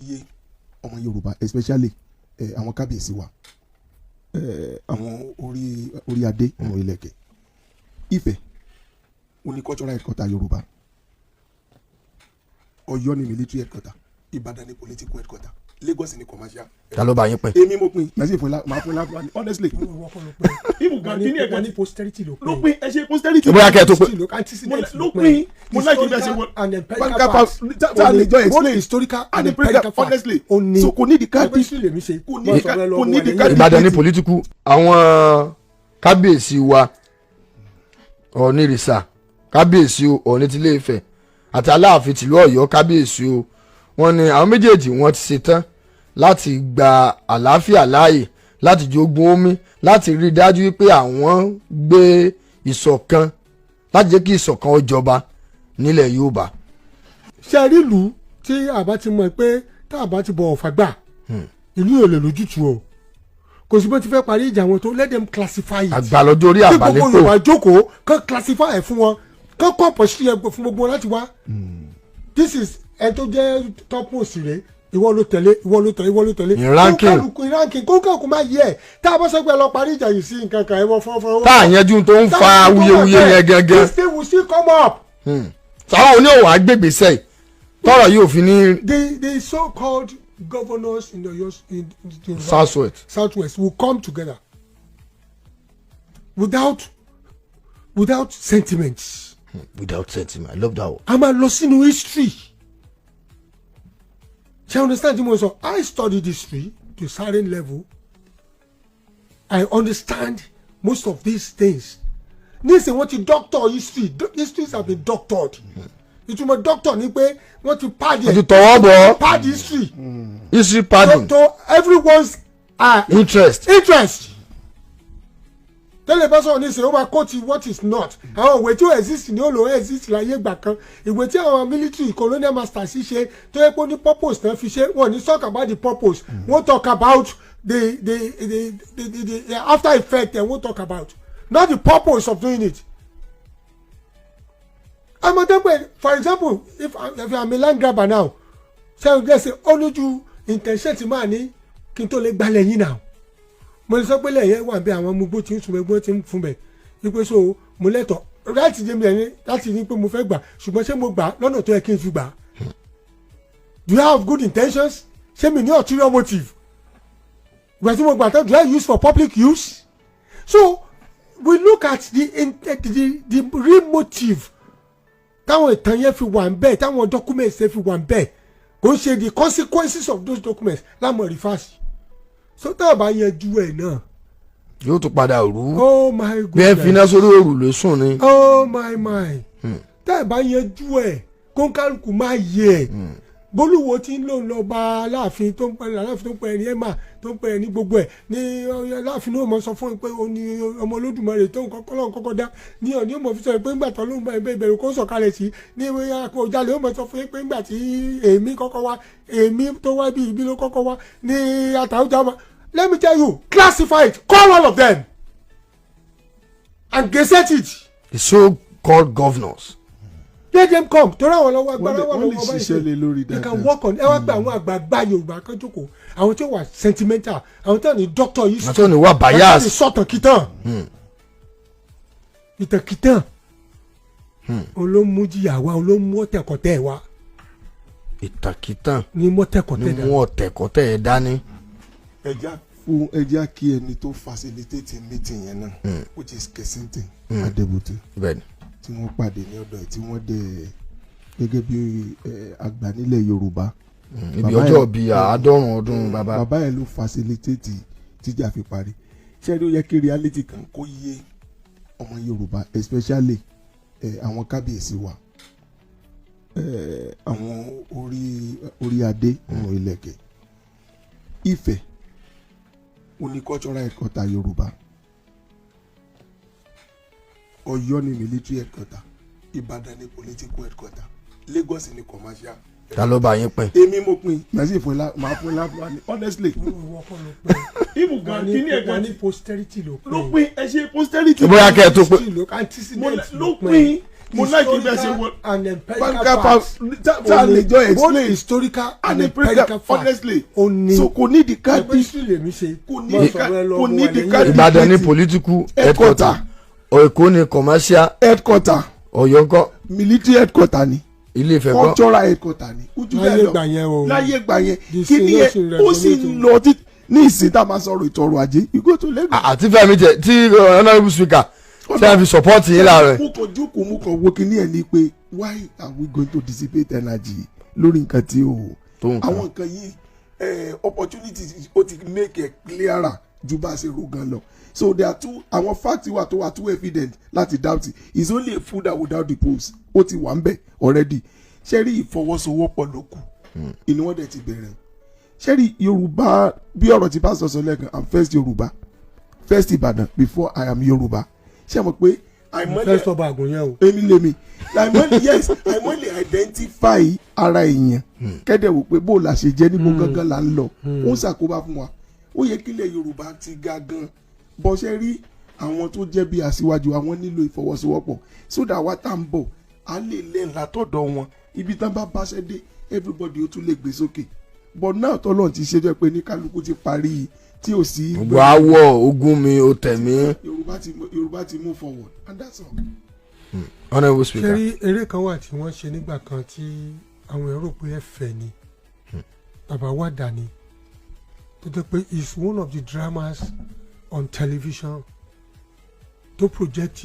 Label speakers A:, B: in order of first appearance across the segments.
A: Yé ọmọ Yorùbá, especially àwọn kábíyèsí wa, àwọn orí adé, ọmọ ilẹ̀kẹ̀ Ifẹ̀, ó ní cultural headquarter Yorùbá, Ọ̀yọ́ ní military headquarter, Ìbàdàn ní political headquarter, Lagos ní commercial.
B: Ta ló bá yín pín?
A: Èmi mo pín, màá sì fún ẹ, màá fún ẹ láǹfààní, honestly.
C: Ìwọ kọ́ ló pín.
A: Even gan kí ni ẹ̀ka
C: Wọ́n ní posterity ló
A: ló
C: pín.
A: pín. Ẹ ṣe posterity.
B: Bóyá kẹ́ ẹ tó pé
C: Antecedent.
A: Ló pín. Mo like bí ẹ ṣe wọ
C: And empirical
A: Empirical
C: facts.
A: facts. Tá a lè jọ explain.
C: Both historical
A: and
C: and
A: empirical
C: empirical facts.
A: Honestly.
C: Ó ní.
A: So kò ní di ká
C: Ẹgbẹ́ sí lèmi ṣe.
A: Kò ní
C: Wọ́n
A: ká-
C: sọ
A: kò ní di
C: lọ́wọ́
A: ká-
C: ẹ̀.
B: Ìbàdàn ní political. Àwọn kábíyèsí wa, Ọ̀nìrìsà kábíyèsí o, Ọ̀ọ̀ni tilé Ifẹ̀ àti Aláàfin tìlú Ọ̀yọ́ kábíyèsí o, wọ́n ní àwọn méjèèjì wọ́n ti ṣetán láti gba àlàáfíà láàyè, láti jogún omi, láti rí i dájú wípé àwọn gbé ìṣọ̀kan, láti jẹ́ kí ìṣọ̀kan ó jọba nílẹ̀ Yorùbá.
C: Ṣe rí ìlú tí àbá ti mọ̀ pé tá a bá ti bọ̀ ọ̀fà gbà, ìlú yóò lè lójútu o. Kò sí bó ti fẹ́ parí ìjà wọn tó, let them classify it.
B: Àgbà lọ́jọ́ orí
C: Kí
B: àbálẹ́
C: gbogbo
B: tó.
C: Yorùbá jókòó, kán classify ẹ̀ fún wọn, kán kọ́ pọ̀ sí ẹ fún gbogbo wọn láti wá. This is ẹ tó jẹ́ top post rẹ̀, ìwọ ló tẹ̀lé, ìwọ ló tẹ̀lé, ìwọ ló tẹ̀lé.
B: In ranking.
C: Kó kálukú in ranking, kó kálukú má yẹ ẹ̀. Tá a bá sọ pé ẹ lọ parí ìjà yìí sí nǹkan kan, ẹ wọ́n fọ́nfọ́n.
B: Tá à yanjú tó ń fa awuyewuye yẹn gangan.
C: This thing will still come up.
B: Sáwọn oníwà agbègbè sẹ́yìn tọrọ yóò fi ní.
C: The so-called governors in the
B: Southwest.
C: Southwest will come together without sentiments.
B: Without sentiment, I love that one.
C: A máa lọ sínú history. Ṣe understand tí mo sọ? I studied history to certain level. I understand most of these things. Nísìnyí wọ́n ti doctor history. Histories have been doctored. Ìtumọ̀ doctor ni pé wọ́n ti pad.
B: Wọ́n ti tọwọ́ bọ̀.
C: Pad history.
B: History
C: to,
B: padding.
C: To everyone's
B: interest.
C: Interest. Tẹ́lẹ̀ bá sọ̀rọ̀ nísìnyí, ó máa quote what is not. Àwọn ìwé tí ó exist ní ó lò ó exist láyé ìgbà kan. Ìwé tí àwọn military colonial masters ṣe tó yẹ pé ó ní purpose náà fi ṣe, wọ́n ní talk about the purpose, wọ́n talk about the after effect and wọ́n talk about not the purpose of doing it. Àmọ̀tẹ́pẹ̀, for example, if I'm a land grabber now, ṣe é ṣe ó lójú intention tí máa ní kí n tó lè gbalẹ̀ yín náà? Mo lè sọ pé lẹ́yìn wà bí àwọn ọmọ tí ń sun ẹgbẹ́ tí ń fún bẹ̀ wípé so mo lẹ́tọ̀ láti jẹ́ mi ẹni láti ní pé mo fẹ́ gbà, ṣùgbọ́n ṣé mo gbà lọ́nà tó yẹ kí n fi gbà? Do you have good intentions? Ṣé mi ní ulterior motive? Ìgbà tí mo gbà tán, do I use for public use? So we look at the real motive táwọn ìtàn yẹn fi wà ń bẹ̀, táwọn documents yẹn fi wà ń bẹ̀. Kò ń ṣe the consequences of those documents lámọ̀ reverse. So tá a bá yanjú ẹ̀ náà,
B: Yóò tún padà rú.
C: Oh my
B: Bí ẹ
C: goodness.
B: finá sórí òrùlé sùn ni.
C: Oh my my. Tá a bá yanjú ẹ̀, kónkálukú máa yẹ ẹ̀. Bólúwo tí ń lò ń lọ bá Aláàfin, tó ń pẹ́ Aláàfin, tó ń pẹ́ ní ẹ̀mà, tó ń pẹ́ ní gbogbo ẹ̀ ní Aláàfin náà mọ̀ sọ fún un pé ó ní ọmọ Olódùmarè tó ń kọ́kọ́ lọ́n kọ́kọ́ dá ní ọ̀ní, ó mọ̀ fi sọ pé ńgbà tó ló ń bá ẹgbẹ́ ìbẹ̀rù kó sọ̀kalẹ̀ sí ní Àkójálẹ̀, ó mọ̀ sọ fún yín pé ńgbà tí èmi kọ́kọ́ wá, èmi tó wá bí ibi ló kọ́kọ́ wá ní àtàwùjá mọ́. Let me tell you, classify it, call all of them and gazette it.
B: The so called governors.
C: Let them come, torí àwọn lọ́wọ́ agbára wà
A: Wọ́n lè
C: lọ́wọ́ báyìí.
A: ṣiṣẹ́ lé lórí
C: They can
A: dáadáa.
C: work on ẹ. Wá gba àwọn àgbààgbà Yorùbá kan jókòó, àwọn tí ó wà sentimental, àwọn tí wọ́n ní doctor yìí,
B: Àti òní wà bias.
C: Sọ̀tàn kìtàn, ìtànkìtàn, òun ló mú jìyà wa, òun ló mú ọ̀tẹ̀kọ̀tẹ̀ wa.
B: Ìtàkìtàn
C: ní
B: ní
C: mọ́tẹ̀kọ̀tẹ̀
B: mú ọ̀tẹ̀kọ̀tẹ̀ ẹ̀ dání.
A: Ẹja fún ẹja kí ẹni tó facilitate meeting yẹn náà, which is Kessington Adébútú, tí wọ́n pàdé ní ọ̀dọ̀ ẹ̀, tí wọ́n dẹ̀ gẹ́gẹ́ bí àgbà nílẹ̀ Yorùbá.
B: Ibi
A: Bàbá
B: ọjọ́ bíi 90 ọdún bàbá.
A: Bàbá yẹn ló facilitate tíjà fi parí. Ṣé ló yẹ kí reality kan kó yé ọmọ Yorùbá, especially àwọn kábíyèsí wa, àwọn orí adé, ọmọ ilẹ̀kẹ̀ Ifẹ̀, ó ní cultural headquarter Yorùbá, Ọ̀yọ́ ní military headquarter, Ìbàdàn ní political headquarter, Lagos ní commercial.
B: Ta ló bá yín pín?
A: Èmi mo pín, màá sì fún ẹ, màá fún ẹ láǹfààní, honestly.
C: Ìwọ kọ́ ló pín.
A: Even gan kí ni ẹ̀ka
C: Wọ́n ní posterity ló pín.
A: Ló pín. Ẹ ṣe posterity.
B: Bóyá kẹ́ ẹ tó pé
C: History ló antecedent
A: ló pín. Mo like bí ẹ ṣe wọ
C: and empirical
A: banka
C: facts.
A: tá a lè jọ
C: Both
A: explain
C: historical
A: and
C: and
A: empirical
C: empirical facts.
A: honestly.
C: Ó ní.
A: So kò ní di ká
C: Ẹgbẹ́
A: di
C: history lèmi ṣe.
A: Kò ní
C: Mo
A: di ká
C: sọ̀rọ̀ ẹ lọ,
A: kò
C: mo
A: ní
C: wà
A: di
C: lẹ́yìn
A: ká
C: ẹ̀.
B: Ìbàdàn ní political headquarter, Èkó ní commercial
A: headquarter,
B: Ọ̀yọ́ ńkọ́?
A: Military headquarter ni.
B: Ilé Ifẹ̀ ńkọ́?
A: Cultural headquarter ni ojú
C: Láyé
A: bẹ́ẹ̀ lọ.
C: ìgbà yẹn o.
A: Láyé ìgbà yẹn.
C: The
A: kí ni ẹ
C: solution
A: ó sì ń lọ títí ní ìsìn tá a máa sọ̀rọ̀ ètò ọrọ̀ ajé, you go to Lagos.
B: Àti Fẹ́mi tẹ tí honourable speaker tí a fi support yín láàárọ̀.
A: Mo kàn jókòó, mo kàn wo kíní ẹ̀ ní pé why are we going to dissipate energy lórí nǹkan tí o
B: Tó nǹkan.
A: Àwọn nǹkan yìí, opportunities, ó ti make it clearer ju bá a ṣe rò gan lọ. So there are two, àwọn facts wà tó wà too evident láti doubt it. It's only a fool that will doubt the polls. Ó ti wà ń bẹ̀ already. Ṣé rí, ìfọwọ́sowọ́pọ̀ ló kù. Ìní wọ́n dẹ̀ ti bẹ̀rẹ̀. Ṣé rí, Yorùbá, bí ọ̀rọ̀ ti bá sọ̀sọ̀ lẹ́ẹ̀kan, I'm first Yorùbá, first Ìbàdàn before I am Yorùbá. Ṣé mo pé àìmọ́lẹ̀
C: First ọba àgùn yẹn o.
A: Èmi lèmi àìmọ́lẹ̀, yes, àìmọ́lẹ̀ identify ara èèyàn kẹ́dẹ̀ wò pé bó la ṣe jẹ́, níbo gangan là ń lọ, ó ń ṣàkóbá fún wa. Ó yẹ kílẹ̀ Yorùbá ti ga gan bọ́. Ṣe rí, àwọn tó jẹ́ bí aṣíwájú, àwọn nílò ìfọwọ́sowọ́pọ̀ so that wa tá ń bọ̀ á lè lẹ́yìn látọ̀dọ̀ wọn. Ibi tán bá báṣẹ́ dé, everybody ó tún lè gbé sókè. But now tọ́lọ́run ti ṣe jẹ́ pé ní kálukú ti parí tí ò sí.
B: Gbogbo awọ ogun mi ò tẹ̀ mí.
A: Yorùbá ti move forward and that's all.
B: Honourable
C: Ṣe
B: speaker.
C: Rí, eré kan wà tí wọ́n ṣe nígbà kan tí àwọn èrò pé ẹ̀fẹ̀ ni Bàbá Wàdà ni, tó jẹ́ pé is one of the dramas on television to project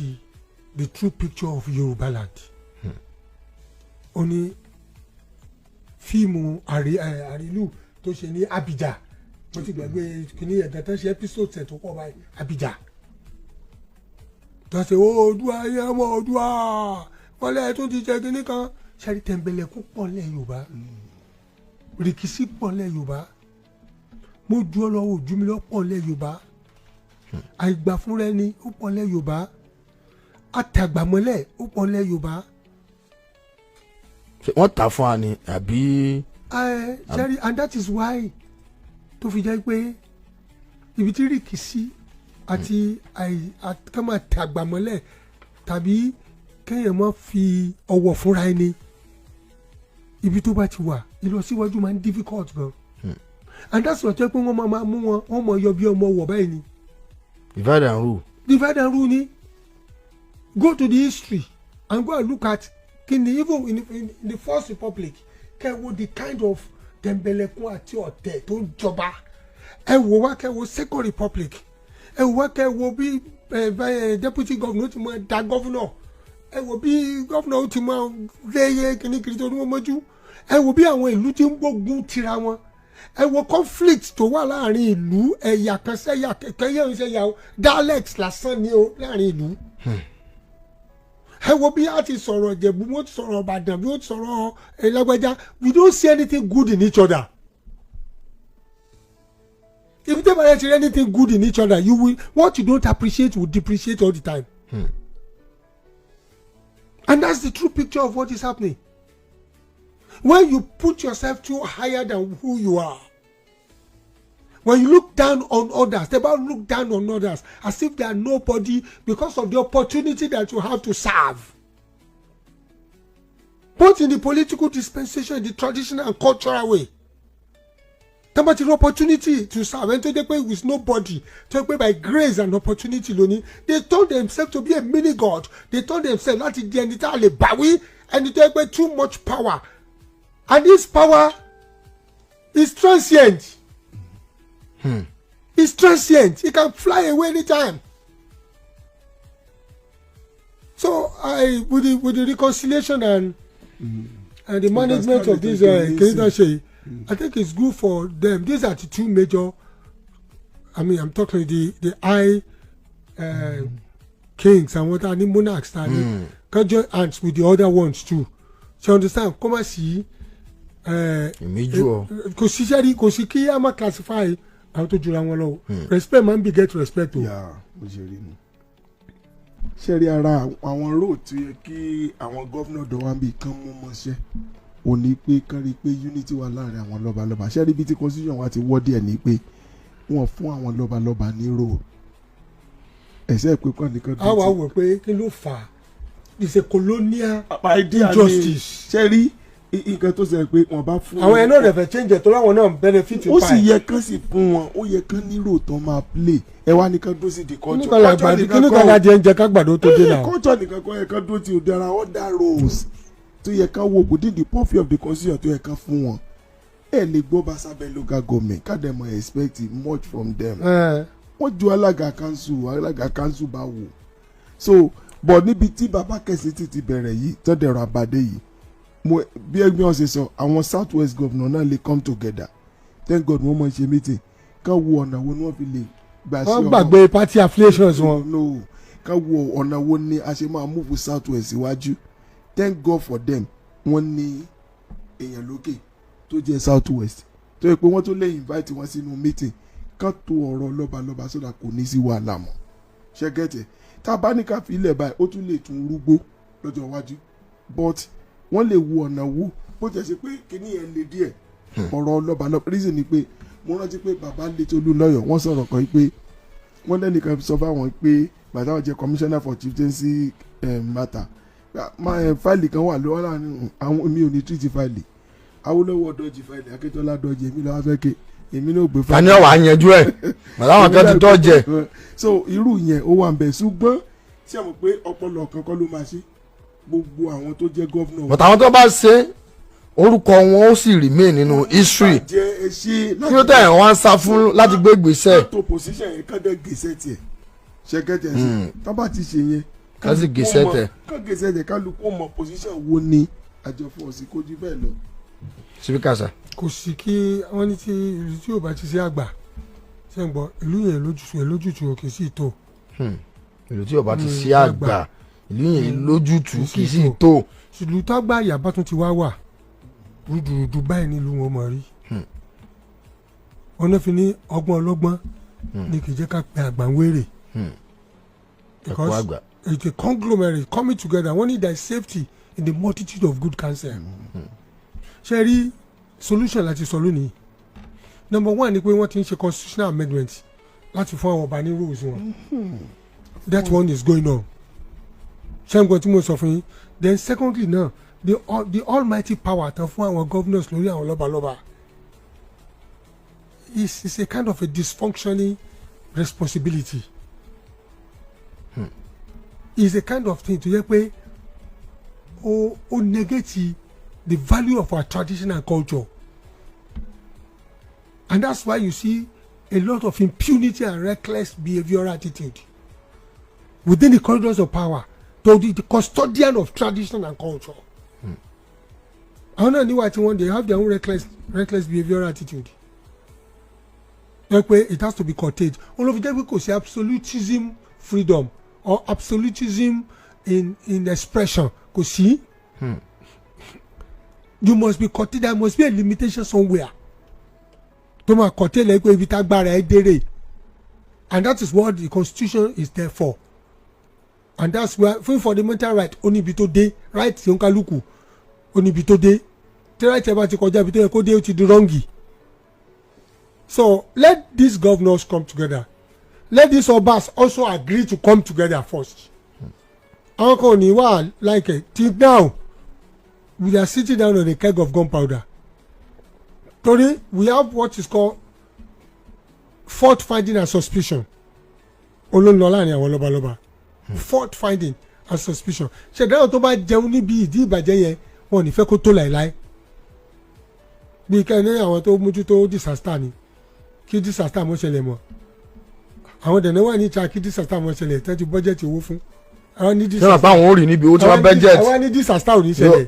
C: the true picture of Yorùbá land. Ó ní fíìmù àrílù tó ṣe ní Abidjan. Mo ti gbàgbé kìíní ẹ̀dá tó ṣe episode ẹ̀ tó pọ̀ báyìí, Abidjan tó ṣe Oòduà yẹ ọmọ Oòduà wọlé tó ti jẹ kìíní kan. Ṣẹ́rí, tẹ̀m̀bẹ̀lẹ̀kún pọ̀ lẹ̀ Yorùbá, rìkísí pọ̀ lẹ̀ Yorùbá, mo ju ọ lọ ojú mi lọ pọ̀ lẹ̀ Yorùbá, àìgbà fúnra ẹni ó pọ̀ lẹ̀ Yorùbá, àtàgbàmọ́lẹ̀ ó pọ̀ lẹ̀ Yorùbá.
B: Ṣé wọ́n tà fún wa ni àbí?
C: Ṣẹ́rí, and that is why tó fi jẹ́ pé ibi tí rìkísí àti ká máa tàgbàmọ́lẹ̀ tàbí kéèyàn má fi ọwọ́ fúnra ẹni, ibi tó bá ti wà, ìlọsíwájú máa ń difficult gan. And that's why tó yẹ pé wọ́n máa mú wọn, wọ́n mọ̀ yọ bí ọmọ wọ̀ báyìí ni.
B: Divide and rule.
C: Divide and rule ni. Go to the history and go and look at kini even in the First Republic, kẹ́ wo the kind of tẹ̀m̀bẹ̀lẹ̀kun àti ọ̀tẹ̀ tó ń jọba. Ẹ wò wá, kẹ́ wo Second Republic. Ẹ wò wá, kẹ́ wo bí ẹ ẹ deputy governor ti máa da governor. Ẹ wò bí governor ti máa lé kíní kiri tó ní wọ́n mọ́jú. Ẹ wò bí àwọn ìlú ti ń gbógun tira wọn. Ẹ wo conflict tó wà láàrin ìlú, ẹ̀yà kan sẹ́yà kẹ́yẹ́ ń sẹ́yà o, dialect lásán ni o láàrin ìlú. Ẹ wo bí a ti sọ̀rọ̀ Ìjẹ̀bú, bí wọ́n ti sọ̀rọ̀ Ìbàdàn, bí wọ́n ti sọ̀rọ̀ Ẹlẹ́gbẹ́já. We don't see anything good in each other. If they don't see anything good in each other, you will, what you don't appreciate will depreciate all the time. And that's the true picture of what is happening. When you put yourself too higher than who you are, when you look down on others, they about look down on others as if they are nobody because of the opportunity that you have to serve, both in the political dispensation, in the traditional and cultural way. Tọ́ba ti rí opportunity to serve, ẹni tó jẹ́ pé with nobody, tó jẹ́ pé by grace and opportunity lónìí, they turn themselves to be a mini god. They turn themselves láti di ẹni tá a lè báwí, ẹni tó jẹ́ pé too much power, and this power is transient. It's transient. It can fly away anytime. So I with the reconciliation and the management of this Kenya, I think it's good for them. These are the two major. I mean, I'm talking the high kings and what are the monarchs and can join hands with the other ones too. So you understand? Come and see.
B: Ìmíjú ọ.
C: Kò sí sẹ́rí, kò sí kí a máa classify àwọn tó jura wọn lọ o. Respect man beget respect o.
A: Yà bó ṣe rí nu. Ṣé rí, ara àwọn role tó yẹ kí àwọn gómìnà dọ̀wánbí kan mú mọ́ṣẹ́ ò ní pé kán rí i pé unity wà láàrin àwọn lọ́balọ́ba. Ṣé rí, ibi tí constitution wa ti wọ́ díẹ̀ ní pé wọ́n fún àwọn lọ́balọ́ba ní role ẹ̀sẹ̀ pé kàn nìkan
C: A wà wò pé kí ló fà á. It's a colonial
A: Idea ni.
C: injustice.
A: Ṣe rí nǹkan tó ṣe pé wọ́n bá fún
C: Àwọn ẹ̀ náà rẹ̀ fẹ́ change ẹ̀ tó láwọn náà benefit.
A: Ó sì yẹ kán sì fún wọn, ó yẹ kán nírò tán máa play. Ẹ wá ní kán dúró sí di culture.
C: Kíní kan làgbàdo, kíní kan lájẹ ń jẹ kágbàdo tó dé náà.
A: Culture nìkan kọ́ yẹ kán dúró tí o. There are other roles tó yẹ kán wo within the purview of the constitution tó yẹ kán fún wọn. Ẹ lè gbọ́ bá sábẹ́ local government ká dẹ̀ mọ̀ expect much from them. Wọ́n ju alága council, alága council bá wò so. But níbi tí baba Kẹ̀sìntì ti bẹ̀rẹ̀ yìí, tọ́dẹ̀rọ̀ àbàdé yìí, mo bí ẹgbẹ́ wọn ṣe sọ, àwọn South West governor náà lè come together. Thank God wọ́n mọ̀ ṣe meeting, ká wo ọ̀nà wo ni wọ́n fi lè gbà sí
C: Wọ́n gbàgbé party affiliations wọn.
A: No, ká wo ọ̀nà wo ni a ṣe máa move South West síwájú. Thank God for them, wọ́n ní èèyàn lókè tó jẹ́ South West tó yẹ pé wọ́n tó lè invite wọn sínú meeting, ká tó ọ̀rọ̀ lọ́balọ́ba sódà kò ní sí wàhálà mọ́. Ṣẹ́gẹ́tẹ̀ tá a bá ní ká fi ilẹ̀ báyìí, ó tún lè tún rúgbó lọ́jọ́ iwájú, but wọ́n lè wo ọ̀nà wo bó jẹ́ ṣe pé kíní yẹn le díẹ̀, ọ̀rọ̀ lọ́balọ́ba. Reason ni pé mo rántí pé bàbá Létí Olúnlọ́yọ̀, wọ́n sọ̀rọ̀ kan pé wọ́n lẹ́nìkan sọ fáwọn pé bàtà wọn jẹ́ commissioner for chieftaincy matter, fáìlì kan wà lọ́wọ́ láàrin àwọn, mi ò ní treat fáìlì. Awólọ́wọ̀ dodge fáìlì, Akíntọ́lá dodge, èmi lọ́wọ́ fẹ́ ké èmi náà gbé.
B: Tani ọ̀wà yanjú ẹ̀ bàtà àwọn kan ti dọ́jẹ̀.
A: So irú yẹn ó wà ń bẹ̀, ṣùgbọ́n ṣé ẹ mọ̀ pé ọpọlọ kan kọ́ ló máa ṣe gbogbo àwọn tó jẹ́ governor.
B: Bàtà àwọn tó bá ṣe, orúkọ wọn ó sì remain nínú history.
A: Jẹ́ ẹ ṣe.
B: Kí ló tẹ̀ wọ́n ń sá fún láti gbé ìgbésẹ̀?
A: Tó position yẹn, kán dẹ́ gèsè tiẹ̀, ṣẹ́gẹ́tẹ̀ sí tó bá ti ṣe yẹn.
B: Kán sì gèsè tẹ̀.
A: Kán gèsè tẹ̀, kálukú mọ̀ position wo ni àjọ fún ọ̀sìn kójú bẹ́ẹ̀ lọ.
B: Speaker sir.
C: Kò sí kí wọ́n ní tí ìlú tí ò bá ti sí àgbà, ṣe ń gbọ́, ìlú yẹn lójútu ẹ̀ lójútu ò kì í sì tó.
B: Ìlú tí ó bá ti sí àgbà, ìlú yẹn lójútùú kì í sì tó.
C: Ìlú tágbà àyàbá tún ti wá wà rúdurùdu báyìí nílùú wọn mọ̀ rí. Wọn náà fi ní ọgbọ́n ọlọ́gbọ́n ní kì í jẹ́ ká pe àgbà ń wéré.
B: Ẹ̀kọ́ àgbà.
C: It's a conglomerate coming together. Wọ́n ní there is safety in the multitude of good counsel. Ṣe rí solution láti sọ lónìí, number one ni pé wọ́n ti ń ṣe constitutional amendment láti fún àwọn ọba ní rules wọn. That one is going on. Ṣé n gbọ́ tí mo sọ fún yín? Then secondly náà, the almighty power tán fún àwọn governors lórí àwọn lọ́balọ́ba is a kind of a dysfunctioning responsibility. Is a kind of thing tó yẹ pé ó negate the value of our tradition and culture, and that's why you see a lot of impunity and reckless behavioural attitude within the corridors of power to the custodian of tradition and culture. Àwọn náà níwà tí wọ́n, they have their own reckless behavioural attitude yẹ pé it has to be curtailed. Olófi jẹ́ pé kò sí absolutism freedom or absolutism in expression, kò sí. You must be curtailed. There must be a limitation somewhere tó máa curtail ẹ pé ibi tágbára ẹ dérè, and that is what the constitution is there for, and that's where fún fundamental right, ó ní ibi tó dé. Right tí ó ń kálukú, ó ní ibi tó dé. Tí right ẹ bá ti kọjá ibi tó yẹ kó dé, ó ti di wrong. So let these governors come together. Let these obas also agree to come together first. Àwọn kan ò ní wà like it. Till now we are sitting down on a keg of gunpowder, torí we have what is called fault finding and suspicion olóńlọ láàrin àwọn lọ́balọ́ba. Fault finding and suspicion, ṣẹ̀dáwọ̀ tó bá jẹun níbi ìdí ìbàjẹ́ yẹn, wọn ò ní fẹ́ kó tó láìláì. Bí kẹ́ni àwọn tó mójútó disaster ni kí disaster mọ́ ṣẹlẹ̀ mọ́, àwọn dẹ̀nẹ́ wà ní ìta kí disaster mọ́ ṣẹlẹ̀ tẹ́ ti bọ́jẹ̀tì owó fún àwọn ní.
B: Ṣé wọn pa àwọn ò rí níbi owó tí wọ́n budget?
C: Àwọn ní disaster ò ní ṣẹlẹ̀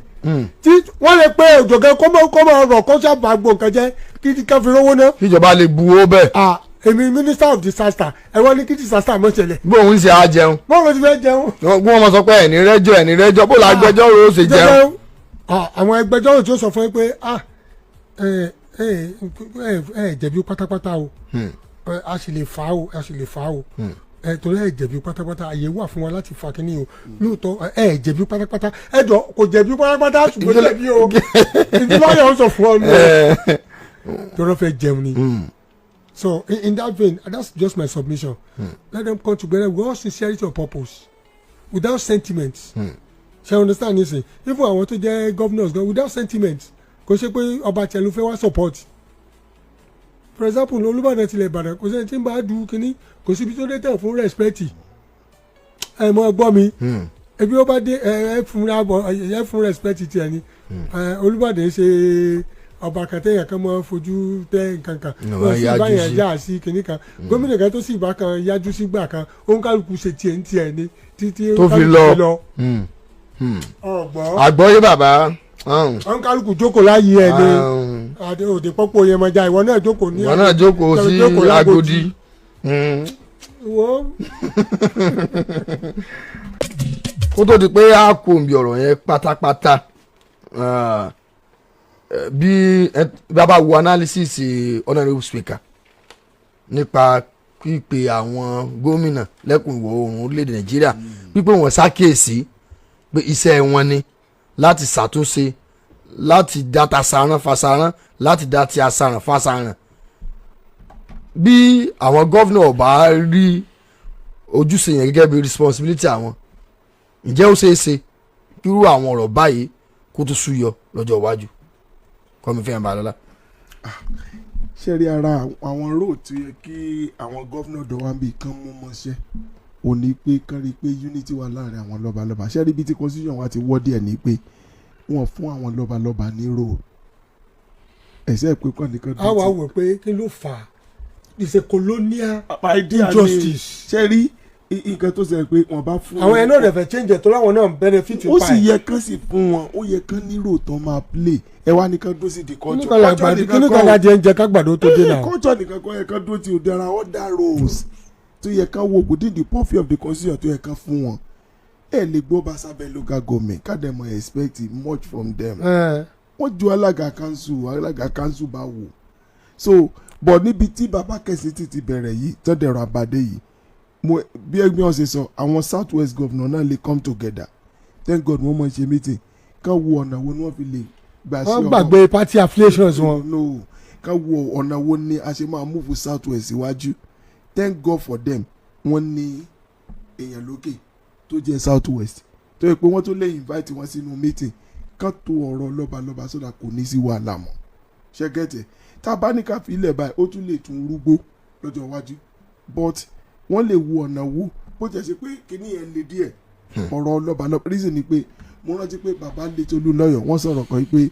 C: tí wọ́n lè pé òjò gan kó mọ́ ọ̀rọ̀ kó sábà gbọ́ nǹkan jẹ́ kí ká fi rówó ná.
B: Kíjọba lè bu owó bẹ́ẹ̀.
C: Ah, èmi minister of disaster, ẹ wọ́n ní kí disaster mọ́ ṣẹlẹ̀.
B: Bó òun ṣe á jẹun.
C: Bọ́ọ̀lù ti fẹ́ jẹun.
B: Wọ́n mọ̀ sọ pé ẹ̀ní rẹ́jọ́, ẹ̀ní rẹ́jọ́, bó la agbẹjọ́rò ó ṣe jẹun?
C: Ah, àwọn agbẹjọ́rò tí ó sọ fún ẹ pé, ah, ẹ ẹ ẹ ẹ jẹ̀bi pátápátá o, a sì lè fà á o, a sì lè fà á o, ẹ torí ẹ jẹ̀bi pátápátá, àyè wà fún wa láti fa kínní o. Lóòótọ́ ẹ jẹ̀bi pátápátá, ẹ jọ kò jẹ̀bi pátápátá, ṣùgbọ́n jẹ̀bi o. Ìdílé ọ̀yọ́ sọ fún ọ nù torí ó fẹ́ jẹun ni. So in that vein, that's just my submission. Let them come together with all sincerity of purpose, without sentiments. Ṣe understand nísìn? Even àwọn tó jẹ́ governors gan, without sentiment, kò ṣe pé ọba tiẹ̀ ló fẹ́ wá support. For example, Olúbàdàn tilẹ̀ Ìbàdàn, kò sẹ́ni tí ń bá du kínní, kò síbi tó dé tẹ̀ fún respect. Ẹ mọ gbọ́ mi. Ebi ó bá dé, ẹ fún abọ, ẹ fún respect tiẹ̀ ni. Olúbàdàn ṣe ọba kan téèyàn kan máa fojú tẹ nǹkan kan.
B: Ní
C: wọ́n
B: wọ́n
C: sì
B: yájú
C: bá yẹn
B: sí.
C: yá sí kinní kan, gómìnà kan tó sì bá kan yájú sí gbà kan, òǹkàlùkù ṣe tiẹ̀ ń tiẹ̀ ni títí
B: Tó fi
C: òǹkàlùkù
B: lọ.
C: fi lọ. Ọgbọ́n.
B: Àgbọ́yé bàbá.
C: Òǹkàlùkù jókòó láyé ẹ ní àti òde pọ́pọ́ yẹn mọ́jà, ìwọ náà jókòó ní
B: Ìwọ náà jókòó sí
C: jókòó lágòdì.
B: Agodi.
C: Wo.
B: Kó tó di pé a kò ń bi ọ̀rọ̀ yẹn pátápátá, bí a bá wo analysis honourable speaker nípa pípe àwọn gómìnà lẹ́kùn ìwọ̀ oòrùn orílẹ̀-èdè Nàìjíríà, pípé wọ́n ṣàkíyèsí pé iṣẹ́ wọn ni láti ṣàtúnṣe, láti dá tasaran fasaran, láti dá ti asaran fasaran, bí àwọn governor bá rí ojúṣe yẹn gẹ́gẹ́ bí responsibility àwọn, ǹjẹ́ ó ṣeé ṣe kírú àwọn ọ̀rọ̀ báyìí kó tó súyọ lọ́jọ́ iwájú? Kọ́mi fẹ́ràn balọ́lá.
A: Ṣe rí, ara àwọn role tó yẹ kí àwọn governor dọ̀wánbì kan mú mọ́ṣẹ́ ò ní pé kán rí i pé unity wà láàrin àwọn lọ́balọ́ba. Ṣe rí ibi tí constitution wa ti wọ́ díẹ̀ ní pé wọ́n fún àwọn lọ́balọ́ba ní role ẹ̀sẹ̀ pé kàn nìkan.
C: A wà wò pé kí ló fà á? It's a colonial injustice.
A: Ṣe rí nǹkan tó ṣe pé wọ́n bá fún
C: Àwọn ẹ̀ náà rẹ̀ fẹ́ change ẹ̀ tó láwọn náà benefit.
A: Ó sì yẹ kán sì fún wọn, ó yẹ kán ní role tán máa play. Ẹ wá ní kán dúró sí di culture.
C: Kíní kan lájẹ ń jẹ kágbàdo tó dé náà.
A: Culture nìkan kọ́ yẹ kán dúró ti. There are other roles tó yẹ kán wo within the purview of the constitution tó yẹ kán fún wọn. Ẹ lè gbọ́ bá sábẹ́ local government ká dẹ̀ mọ̀ expect much from them. Wọ́n ju alága council, alága council bá wò so. But níbi tí baba kẹsì ti bẹ̀rẹ̀ yìí, tọ́dẹ̀rọ̀ àbàdé yìí, mo bí ẹgbẹ́ wọn ṣe sọ, àwọn South West governor náà lè come together. Thank God wọ́n mọ̀ ṣe meeting, kán wo ọ̀nà wo ni wọ́n fi lè gbà sí.
C: Wọ́n gbàgbé party affiliations wọn.
A: No, kán wo ọ̀nà wo ni a ṣe máa move South West síwájú. Thank God for them, wọ́n ní èèyàn lókè tó jẹ́ South West tó yẹ pé wọ́n tó lè invite wọn sínú meeting, kán tó ọ̀rọ̀ lọ́balọ́ba sódà kò ní sí wàhálà mọ́. Ṣẹ́gẹ́tẹ̀ tá a bá ní ká fi ilẹ̀ báyìí, ó tún lè tún rúgbó lọ́jọ́ iwájú, but wọ́n lè wo ọ̀nà wo bó jẹ́ ṣe pé kíní yẹn le díẹ̀, ọ̀rọ̀ lọ́balọ́ba. Reason ni pé mo rántí pé bàbá Létolú lọ́yọ̀, wọ́n sọ̀rọ̀ kan pé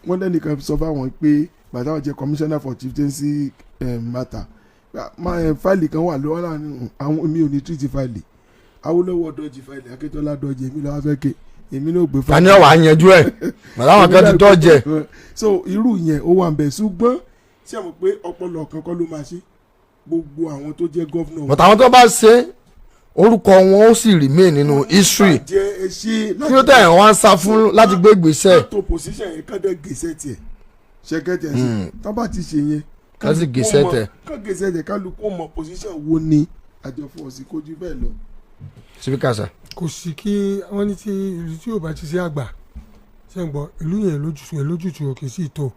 A: wọ́n lẹ́nìkan sọ fáwọn pé bàtà wọn jẹ́ commissioner for chieftaincy matter, fáìlì kan wà lọ́wọ́ láàrin àwọn, mi ò ní treat fáìlì. Awólọ́wọ̀ dọ́jì fáìlì, Akíntọ́lá dọ́jì, èmi lọ́wọ́ fẹ́ ké, èmi náà gbé.
B: Tani ọ̀wà yanjú ẹ̀? Màláwọn kan ti tọ́jẹ̀.
A: So irú yẹn ó wà ń bẹ̀, ṣùgbọ́n ṣé mo pé ọpọlọ kan kọ́ ló máa ṣe gbogbo àwọn tó jẹ́ governor.
B: But àwọn tó bá ṣe, orúkọ wọn ó sì remain nínú history.
A: Jẹ́ ẹ ṣe.
B: Kí ló tẹ̀ wọ́n ń sá fún láti gbé ìgbésẹ̀?
A: Tó position yẹn, kán dẹ́ gèsè tiẹ̀, ṣẹ́gẹ́tẹ̀ sí tó bá ti ṣe yẹn.
B: Kán sì gèsè tẹ̀.
A: Kán gèsè tẹ̀, kálukú mọ position wo ni àjọ fún ọ̀sìn kojú bẹ́ẹ̀ lọ.
B: Speaker sir.
C: Kò sí kí wọ́n ní tí ìlú tí yóò bá ti sí àgbà, ṣe ń gbọ́, ìlú yẹn lójútu ẹ̀ lójútu kì í sì tó.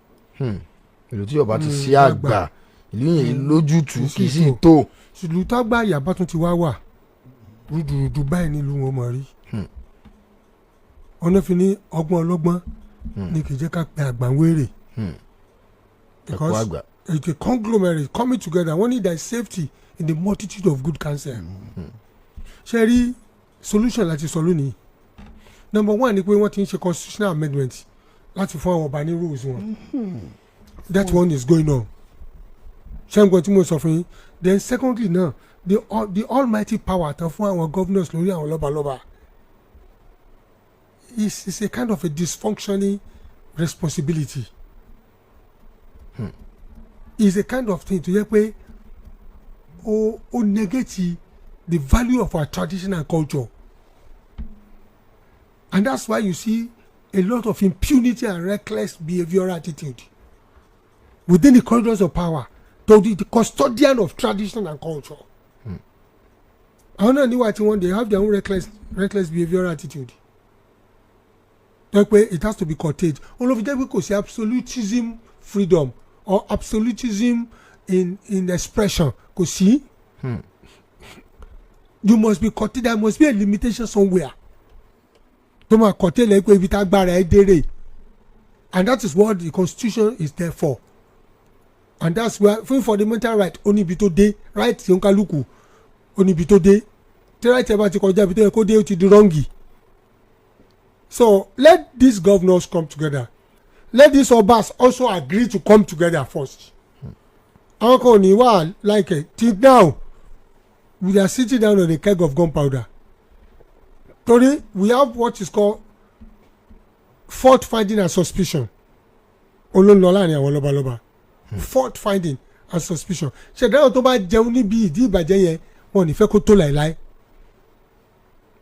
B: Ìlú tí yóò bá ti sí àgbà, ìlú yẹn lójútu kì í sì tó.
C: Ìlú tágbà yàbá tún ti wá wà rúdurùdu báyìí nílùú wọn mọ̀ rí. Ọ̀nà fi ní ọgbọ́n ọlọ́gbọ́n ní kì í jẹ́ ká pe àgbà ń wéré.
B: Ẹ̀kọ́ àgbà.
C: It's a conglomerate coming together. Wọ́n ní there is safety in the multitude of good counsel. Ṣe rí solution láti sọ lónìí, number one ni pé wọ́n ti ń ṣe constitutional amendment láti fún àwọn ọba ní rules wọn. That one is going on. Ṣé n gbọ́n tí mo sọ fún yín? Then secondly náà, the almighty power tán fún àwọn governors lórí àwọn lọ́balọ́ba is a kind of a dysfunctioning responsibility. Is a kind of thing tó yẹ pé ó negate the value of our tradition and culture, and that's why you see a lot of impunity and reckless behavioural attitude within the corridors of power to the custodian of tradition and culture. Àwọn náà níwà tí wọ́n, they have their own reckless behavioural attitude tó yẹ pé it has to be curtailed. Òun ló fi jẹ́ pé kò sí absolutism freedom or absolutism in expression, kò sí. You must be curtailed. There must be a limitation somewhere. Tó máa kọ́ tẹ́lẹ̀ pé ibi tá gbára ẹ dérè, and that is what the constitution is there for, and that's where fún fundamental right, ó ní ibi tó dé. Right tí ó ń kálukú, ó ní ibi tó dé. Tí right ẹ bá ti kọjá ibi tó yẹ kó dé, ó ti di wrong. So let these governors come together. Let these obas also agree to come together first. Àwọn kan ò ní wà like it. Till now, we are sitting down on a keg of gunpowder, torí we have what is called fault finding and suspicion olóńlọ láàrin àwọn lọ́balọ́ba. Fault finding and suspicion, ṣèdáwọ̀ tó bá jẹun níbi ìdí ìbàjẹ́ yẹn, wọn ò ní fẹ́ kó tó láìláì.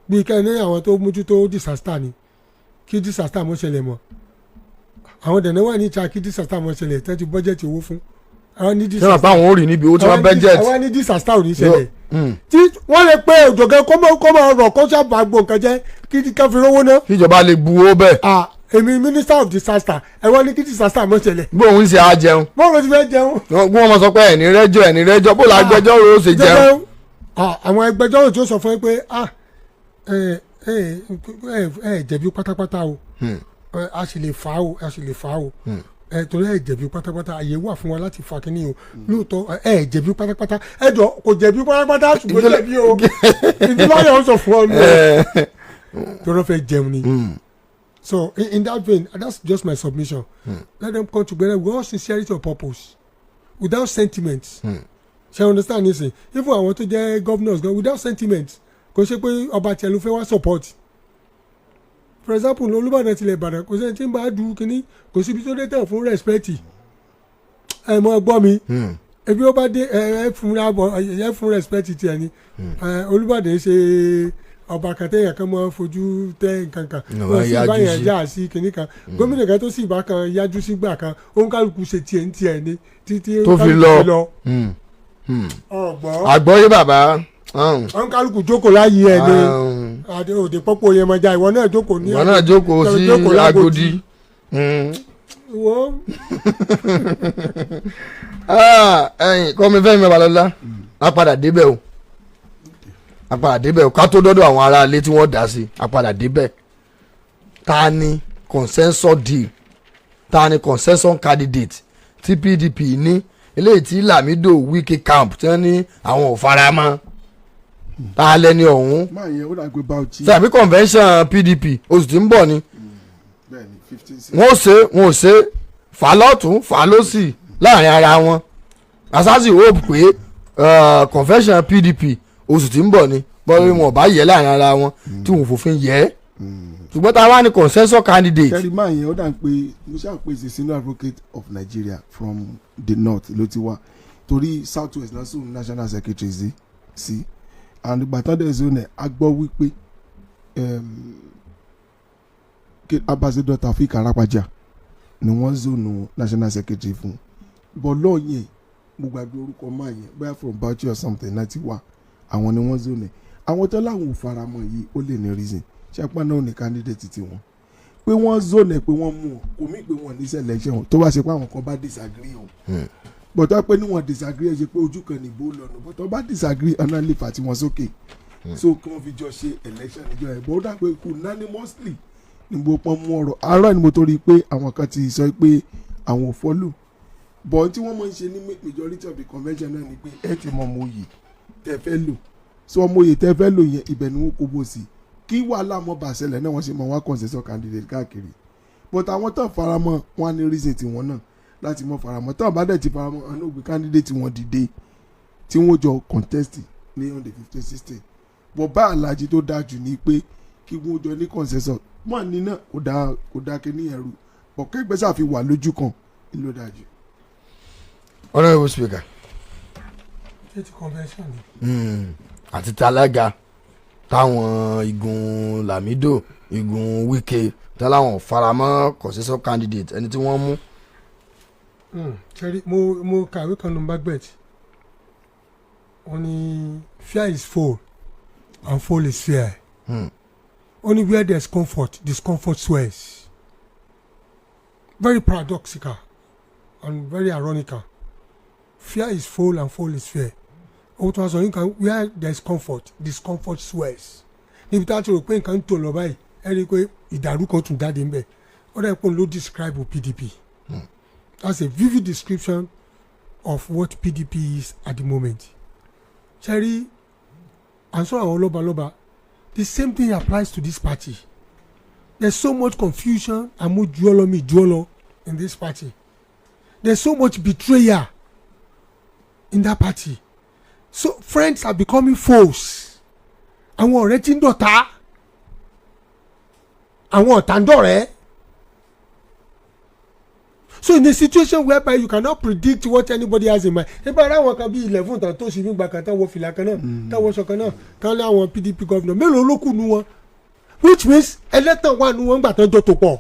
C: Bí kẹ́ ní àwọn tó mójútó disaster ni, kí disaster mọ́ ṣẹlẹ̀ mọ́. Àwọn dẹ̀nẹ́ wà ní ìta, kí disaster mọ́ ṣẹlẹ̀, tẹ́tí bọ́jẹ̀tì owó fún àwọn ní
B: Ṣé wọn pa àwọn ò rí níbi owó tí wọ́n budget?
C: Àwọn ní disaster ò ní ṣẹlẹ̀, tí wọ́n lè pé òjò gan kó mọ́ ọ̀rọ̀ kó sábà gbọ́ nǹkan jẹ́, kí ká fi rówó ná.
B: Kíjọba lè bu owó bẹ́ẹ̀.
C: Ah, èmi minister of disaster, ẹ wọ́n ní kí disaster mọ́ ṣẹlẹ̀.
B: Bóun ṣe á jẹun.
C: Bọ́ọ̀lù ti fẹ́ jẹun.
B: Wọ́n mọ̀ sọ pé ẹ̀ní rẹ́jọ́, ẹ̀ní rẹ́jọ́, bó la gbẹjọ́rò ó ṣe jẹun?
C: Ah, àwọn ẹgbẹjọ́rò tí ó sọ fún ẹ pé, ah, ẹ ẹ ẹ ẹ jẹ̀bi pátápátá o, a sì lè fà á o, a sì lè fà á o, ẹ torí ẹ jẹ̀bi pátápátá, àyè wà fún wa láti fà kínní o. Lóòótọ́ ẹ jẹ̀bi pátápátá, ẹ jọ kò jẹ̀bi pátápátá, ṣùgbọ́n jẹ̀bi o. Ìdílọ́yọ̀ ń sọ fún ọ nù torí wọ́n fẹ́ jẹun ni. So in that vein, that's just my submission. Let them come together with all sincerity of purpose, without sentiments. Ṣe understand nisin? Even àwọn tó jẹ́ governors gan, without sentiments, kò ṣe pé ọba tiẹ̀ ló fẹ́ wá support. For example, Olúbàdàn tilẹ̀ Ìbàdàn, kò sẹ́ni tí ń bá du kínní, kò síbi tó dé tẹ̀ fún respect. Ẹ mọ gbọ́ mi, ebi ó bá dé, ẹ fún ẹ fún respect tiẹ̀ ni. Olúbàdàn ṣe ọba kan téèyàn kan máa fojú tẹ nǹkan kan, wọ́n sì bá yẹn já sí kinní kan. Gómìnà kan tó sì bá kan yájú sígbà kan, òun kálukú ṣe tiẹ̀ ń tiẹ̀ ni títí
B: tó fi lọ.
C: Ọgbọ́n.
B: Àgbọ́yé bàbá.
C: Òun kálukú jókòó láyé ẹ ní àti òde pọ́pọ́ yẹn mọ́jà, ìwọ náà jókòó ní
B: Ìwọ náà jókòó sí Agodi.
C: Wo.
B: Ẹ̀yin kọ́mi Fẹ́mi Babalọ́lá, a padà débẹ̀ o, a padà débẹ̀ o. Ká tó dọ́dọ̀ àwọn aráalé tí wọ́n dá sí, a padà débẹ̀. Ta ni consensus deal? Ta ni consensus candidate tí PDP ní, eléyìí tí Lamido Wike camp tí wọ́n ní àwọn ò fara mọ́? Ta lẹni ọ̀hún?
A: Máa yẹn, ó dàgbé Bauchi.
B: Sàbí convention PDP oṣù tí ń bọ̀ ni.
A: Bẹ́ẹ̀ni, 15.
B: Wọ́n ó ṣe, wọ́n ò ṣe, fà lọ́tún fà lọ́sì láàrin ara wọn. Asasi hope pé convention PDP oṣù tí ń bọ̀ ni, bọ́lá wọn ò bá yẹ láàrin ara wọn tí wọn ò fòfin yẹ, ṣùgbọ́n tá a wá ní consensus candidate.
A: Kẹ́rì, máa yẹn, ó dà pé mo ṣáà pé ṣe senior advocate of Nigeria from the north ló ti wá, torí south west náà sùn national secretary sí and ìgbà tán dẹ̀ zone ẹ̀, a gbọ́ wípé Ambassador Taofeek Arapaja ni wọ́n zone national secretary fún, but lọ́ọ̀ yẹn, mo gbàgbé orúkọ máa yẹn, bóyá from Bauchi or something náà ti wá, àwọn ni wọ́n zone ẹ̀. Àwọn tó láwọn ò faramọ́ yìí, ó lè ní reason ṣẹ́pọ́n náà ní candidate tiwọn pé wọ́n zone ẹ̀, pé wọ́n mú ọ, kò mí pé wọ́n ní selection tó bá ṣe pé àwọn kan bá disagree o. Bọ̀tọ́ pé níwọ̀n disagree, ẹ ṣe pé ojú kan nìbò lọ́nà. Bọ̀tọ́ bá disagree, ọ̀nà lè fà tiwọn sókè, so kí wọ́n fi jọ ṣe election níjọ ẹ̀. Bọ́ ó dà pé unanimously ní gbogbo pọ́n mú ọ̀rọ̀ àárọ̀ ni mo tó rí i pé àwọn kan ti sọ pé àwọn ò follow. Bọ̀ tí wọ́n máa ń ṣe ní majority of the convention náà ni pé ẹ ti mọ ọmọ oyè tẹ́ fẹ́ lò. So ọmọ oyè tẹ́ fẹ́ lò yẹn, ibẹ̀ ni wọ́n kó bó sí, kí wàhálà mọ́ bá ṣẹlẹ̀ náà, wọ́n ṣe mọ wá consensus candidate káàkiri. But àwọn tó faramọ́ wọn á ní reason tiwọn náà láti mọ faramọ́. Tó bá dẹ̀ ti faramọ́, àwọn náà gbé candidate wọn dìde tí wọ́n jọ contest ní on the 15, 16. But bá alájí tó dáa jù ní pé kí wọ́n jọ ní consensus. Wọ́n ní náà kò dáa, kò dáa kí ní ẹrù bọ̀ kẹ́gbẹ́sà fi wà lójú kan ló dáa jù.
B: Honourable speaker.
C: State convention ni.
B: Àti talága táwọn igun Lamido, igun Wike, táláwọn faramọ́ consensus candidate ẹni tí wọ́n mú.
C: Ṣẹ́rí, mo kàwé kan ní Macbeth, wọ́n ní fear is foul and foul is fear. Only where there is comfort, discomfort swells. Very paradoxical and very ironical. Fear is foul and foul is fear. Ohun tó wá sọ nǹkan, where there is comfort, discomfort swells. Níbi tá a ti rò pé nǹkan ń tò lọ báyìí, Ẹ rí i pé ìdàrú kan tún jáde ńbẹ̀. Ó dẹ̀ pé òun ló describe PDP. That's a vivid description of what PDP is at the moment. Ṣe rí, à ń sọ àwọn lọ́balọ́ba, the same thing applies to this party. There's so much confusion, àmójúọ́lọ́ mi júọ́lọ́, in this party. There's so much betrayal in that party. So friends are becoming foes. Àwọn ọ̀rẹ́ tí ń dọ̀tá, àwọn ọ̀tá ń dọ̀rẹ́. So in a situation whereby you cannot predict what anybody has in mind, nígbà ara àwọn kan bíi 11 tán tó sì ní gbà kan, tán wọ fìlà kan náà, tán wọṣọ kan náà, tán lé àwọn PDP governor, mélòó ló kù nu wọn? Which means ẹlẹ́tàn wà nu wọn gbà tán jọ tó pọ̀.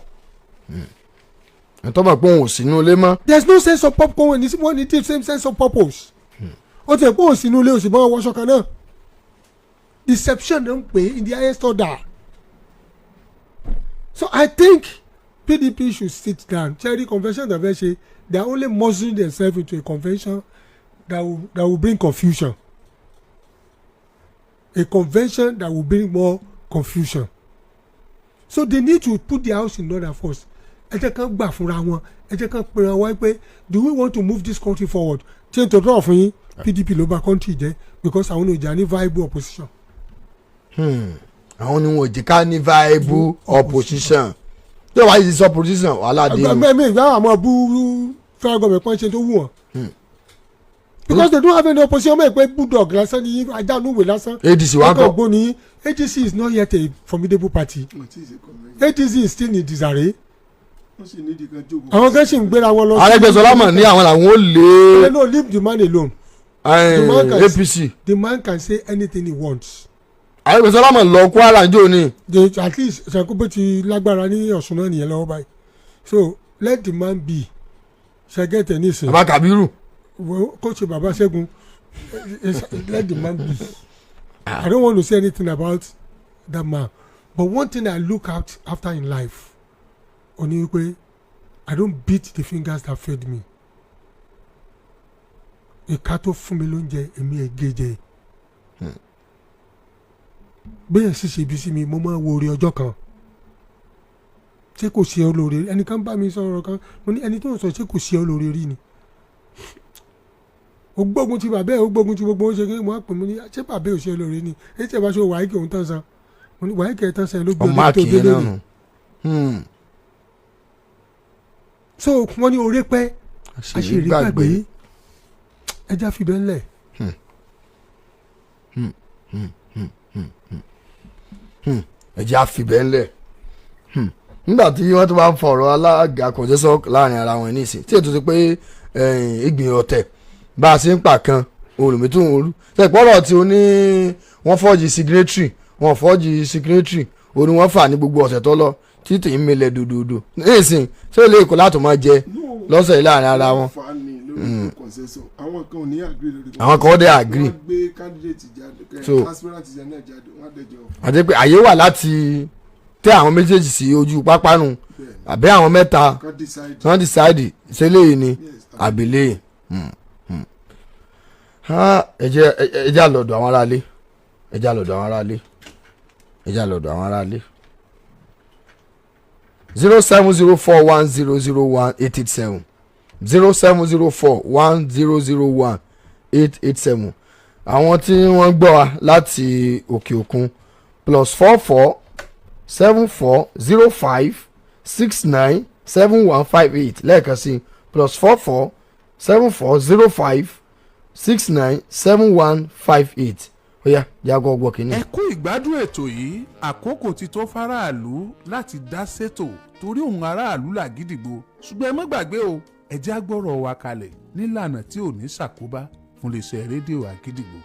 B: Ẹ̀ tọ́ bá pé òun ò sínú ilé mọ́.
C: There is no sense of popcorn ní wọ́n ní the same sense of purpose. Ó ti ẹ̀ pé òun sínú ilé, òsì bá wọn wọṣọ kan náà. Deception ló ń pè é in the highest order. So I think PDP should sit down. Cherry convention tó fẹ́ ṣe, they are only muscling themselves into a convention that will bring confusion, a convention that will bring more confusion. So they need to put their house in order first. Ẹ jẹ́ kán gbà fúnra wọn, ẹ jẹ́ kán pera wọn pé, do we want to move this country forward? Ṣé n tó tọ́ fún yín, PDP ló bà country jẹ́, because àwọn ò jà ní viable opposition.
B: Àwọn ni wọn ò jẹ́ ká ní viable opposition. Tí wọ́n bá yìí sọ opposition, wàhálà dé o.
C: Ẹgbẹ́ mi ìgbà àwọn bú federal government pọ́n ṣe tó wù wọ́n, because they don't have any opposition. Mọ̀ pé bulldog lásán ni, ajá núwèé lásán.
B: ADC wa
C: ọkọ̀
B: kọ́?
C: Ògbóni ADC is not yet a formidable party.
A: Wọ́n ti ṣe convention.
C: ADC is still in disarray.
A: Wọ́n sì nídìí kan jókòó.
C: Àwọn kan sì ń gbéra wọn lọ.
B: Arẹ́gbẹ́ṣọlá mọ̀ ní àwọn làwọn ó lé.
C: No, leave the man alone. The man
B: APC.
C: The man can say anything he wants.
B: Arẹ́gbẹ́ṣọlá mọ̀ lọ Kwara njó ni.
C: At least ṣàkóso ti lágbára ní Ọ̀ṣun náà nìyẹn lọ́wọ́ báyìí. So let the man be. Ṣẹgẹ́tẹ̀ nísìnyí.
B: Bàbá Kabiru.
C: Kó ṣe bàbá Ṣẹ́gun, let the man be. I don't want to say anything about that man, but one thing I look out after in life ó ní wípé I don't beat the fingers that fed me. Ìka tó fún mi lóúnjẹ, èmi ẹ̀ gé jẹ. Bẹ́ẹ̀ sì ṣe ibi sí mi, mo máa ń wo orí ọjọ́ kan. Ṣé kò ṣe ọ́ lóore? Ẹnìkan bá mi sọ̀rọ̀ kan, mo ní ẹni tó ń sọ, ṣé kò ṣe ọ́ lóore rí ni? Ó gbógun ti bàbá ẹ̀, ó gbógun ti gbogbo, ó ṣe kí wọ́n á pè mí ní, ṣé bàbá ẹ̀ ò ṣe ọ́ lóore ni? Èyí tí ẹ bá ṣe wàá kí òun tán san, mo ní wàá kí ẹ tán san ló gbé
B: ọmọ
C: ọdún tó dé
B: àkìyẹn náà
C: lónìí.
B: nù.
C: So wọ́n ní oore pẹ́, àṣírí gbàgbé, ẹja fi bẹ́ẹ̀ lẹ̀.
B: Ẹjẹ́ àfibẹ́ ńlẹ̀. Nígbà tí wọ́n tún bá ń fọ̀rọ̀ alága consensus láàrin ara wọn nísìn, tí ètò ti pé ìgbìyànjú ọ̀tẹ̀ bá a ṣe ń pa kan olùmí tó ń rú sẹ́pọ̀rọ̀ tí ó ní wọ́n forge signatory, wọ́n forge signatory, ó ní wọ́n fà ní gbogbo ọ̀sẹ̀ tó lọ títí ń milẹ̀ dòdòdò nísìn, ṣé ó lè kó láti máa jẹ lọ́sẹ̀ yìí láàrin ara wọn.
A: Fa ni lórí consensus, àwọn kan ò ní agree lórí.
B: Àwọn kan ó dẹ̀ agree.
A: Wọ́n gbé candidate jáde, aspirant jáde náà jáde, wọ́n á dẹjọ́.
B: Àti pé àyè wà láti tẹ àwọn méjèèjì sí ojú pápánu àbí àwọn mẹ́ta
A: kan decide.
B: Tí wọ́n decide ṣe léyìí ni
A: Yes.
B: àbílẹ̀. Ẹ jẹ́ àlọ́dọ̀ àwọn aráalé, ẹ jẹ́ àlọ́dọ̀ àwọn aráalé, ẹ jẹ́ àlọ́dọ̀ àwọn aráalé. 07041001887, 07041001887. Àwọn tí wọ́n gbọ́ wa láti òkè òkun, +447405697158. Lẹ́ẹ̀kan sí, +447405697158. Ó yá, jágọ́ ọgbọ́ kìíní.
D: Ẹ kú ìgbádùn ètò yìí. Àkókò ti tó faraàlú láti dá sétò, torí òun aráàlú làgídìgbò. Ṣùgbọ́n ẹ má gbàgbé o, ẹ jẹ́ á gbọ́rọ̀ wa kalẹ̀ nílànà tí ò ní ṣàkóbá fún iléeṣẹ́ rédíò Àgídìgbò.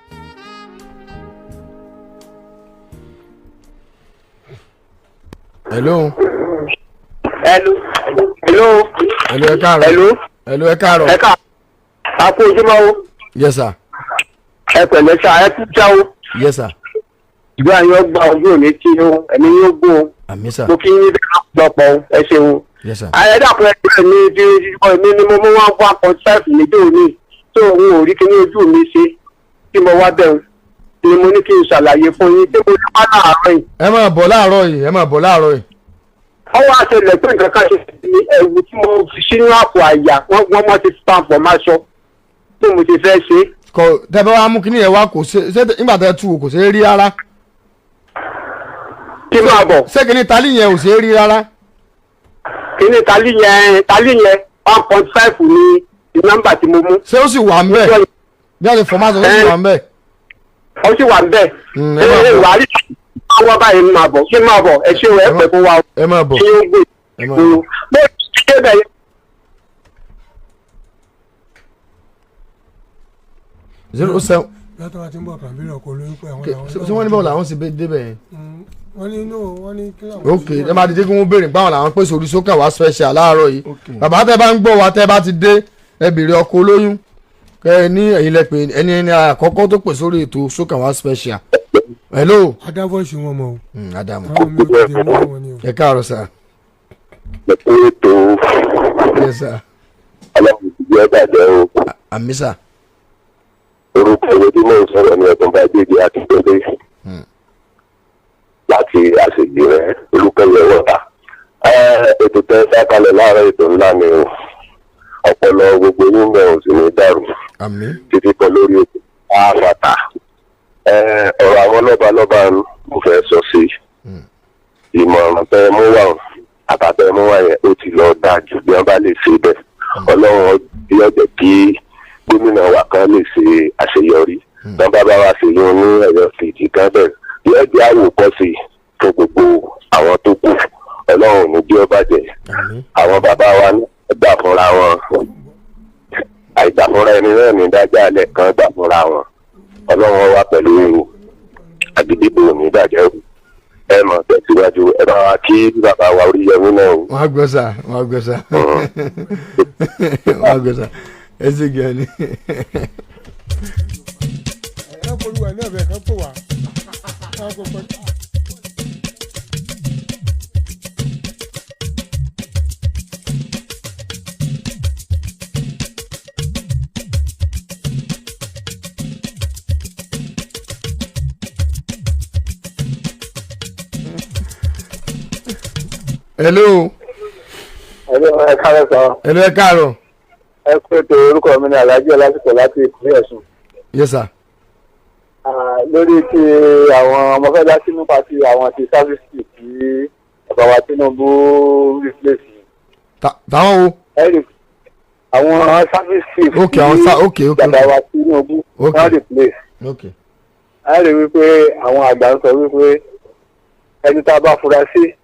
B: Hello.
E: Hello. Hello.
B: Hello, ẹ káàárọ̀.
E: Hello.
B: Hello, ẹ káàárọ̀.
E: Ẹ ká àpò ojúmọ́ o.
B: Yes sir.
E: Ẹ pẹ̀lẹ́ sá, ẹ kú já o.
B: Yes sir.
E: Ìgbà yín ọgbà ojú òní tí o, ẹ̀mí yóò gbó o.
B: Àmín sir.
E: Mo kí yín bẹ́ẹ̀ lọ́pọ̀ o, ẹ ṣeun.
B: Yes sir.
E: Ẹ dàpọ̀, ẹgbẹ́ mi ti mi ni mo mú 1.5 níjó òní tó òun ò rí kíní ojú mi ṣe tí mo wá bẹ̀rù. Ni mo ní kí n ṣàlàyé fún yín tí mo ní wá láàárọ̀ yìí.
B: Ẹ máa bọ̀ láàárọ̀ yìí, ẹ máa bọ̀ láàárọ̀ yìí.
E: Wọ́n wá ṣẹlẹ̀ pé nǹkan kan ṣe ní ẹ̀wù tí mo fi sínú àpò àyà, wọ́n mọ́ ti stamp ọ̀ máa sọ bí mo ti fẹ́ ṣe.
B: Kò tẹ́ bá wá mú kíní yẹn wá, kò ṣe ṣé nígbà tẹ́ tú o kò ṣe é rí rárá?
E: Kí máa bọ̀.
B: Ṣé kíní talí yẹn ò ṣe é rí rárá?
E: Kíní talí yẹn 1.5 ní nọ́mbà tí mo mú.
B: Ṣé ó sì wà ń bẹ̀ bí wọ́n ti fọ́ máa sọ, ó sì wà ń bẹ̀?
E: Ó sì wà ń bẹ̀.
B: Ẹ máa
E: Ẹ
B: bọ̀.
E: wà á rí àwọn báyìí, máa bọ̀, kí máa bọ̀. Ẹ ṣé o, ẹ pẹ́ fún wa o.
B: Ẹ máa bọ̀.
E: Kí ó gbé
B: Ẹ máa bọ̀.
E: bó ti dé bẹ̀ yẹn.
B: 07.
C: Látọ̀ wá ti ń bọ̀ kàmbíràn ọkọ̀ olóyún pé àwọn làwọn.
B: Ṣé wọ́n ní báwo làwọn sì débẹ̀ yẹn?
C: Wọ́n ní no, wọ́n ní kí làwọn.
B: Ok, ẹ máa dìde kí wọ́n béèrè báwọn làwọn pèsè orí sókè wá special láàárọ̀ yìí.
A: Ok.
B: Bàbá, tẹ́ bá ń gbọ́ wa, tẹ́ bá ti dé, ẹ béèrè ọkọ̀ olóyún, kẹ́ ẹ ní ẹ̀yin lẹ pé ẹni ẹni àkọ́kọ́ tó pè sórí ètò sókè wá special. Hello.
C: Adá voice wọn mọ̀ o.
B: Adamu.
C: Àwọn mi ò tètè mú wọn ni o.
B: Ẹ káàárọ̀ sir.
F: Ètò.
B: Yes sir.
F: Ọlọ́run ti jẹ́ bàjẹ́ o.
B: Àmín sir.
F: Orúkọ ìwé tí mò ń sọ̀rọ̀ ní ọ̀túnba gbèdé Akíndélé láti àṣejì rẹ̀ Olúkẹ́yẹ wọ́ta. Ètò tẹ sákàlẹ̀ láàárọ̀, ètò ńlá ni o. Ọpọlọ gbogbo yín bẹ̀ ò sì ní dàrú.
B: Àmín.
F: Títí kan lórí ètò àfàtà. Ọ̀rọ̀ àwọn lọ́balọ́ba mo fẹ́ sọ sí ìmọ̀ràn tẹ mú wà ó, àbàtẹ mú wà yẹn, ó ti lọ dáa jù bí wọ́n bá lè ṣe bẹ́ẹ̀. Ọlọ́run yóò jẹ́ kí gómìnà wa kan lè ṣe àṣeyọrí. Tán bá bá wa ṣe yún ní Ọ̀yọ́ State kan bẹ́ẹ̀, yóò jẹ́ àwòkọ́ṣe fún gbogbo àwọn tó kù. Ọlọ́run ò ní bí ó bàjẹ́.
B: Àmín.
F: Àwọn bàbá wa ní gbà fúnra wọn, àìgbà fúnra ẹni náà ní dájà alẹ́ kan gbà fúnra wọn. Ọlọ́run wà pẹ̀lú ewu àgídìbò ò ní bàjẹ́ o. Ẹ mọ̀ tẹ̀síwájú, ẹ bá wa kí bàbá wa Oríyọmí náà o.
B: Wọ́n á gbọ́ sir, wọ́n á gbọ́ sir, wọ́n á gbọ́ sir. Ẹ sì gan ni.
C: Ẹ polúwa náà bẹ̀ kán pò wá. Káwọn kò pẹ́.
B: Hello.
E: Ẹ káàárọ̀ sọ.
B: Hello, ẹ káàárọ̀.
E: Ẹ kú ètò. Orúkọ mi ní Alhaji Ọlásìkò láti ìpínlẹ̀ Ọ̀ṣun.
B: Yes sir.
E: Lórí ti àwọn ọmọ fẹ́ dá sí nípa ti àwọn ti service tí bàbá wa Tinubu replace.
B: Táwọn wo?
E: Ẹ rí àwọn service chief
B: Ok, àwọn ok.
E: bàbá wa Tinubu wọ́n replace. Ẹ rí wípé àwọn àgbà ń sọ wípé ẹni tá a bá fura sí,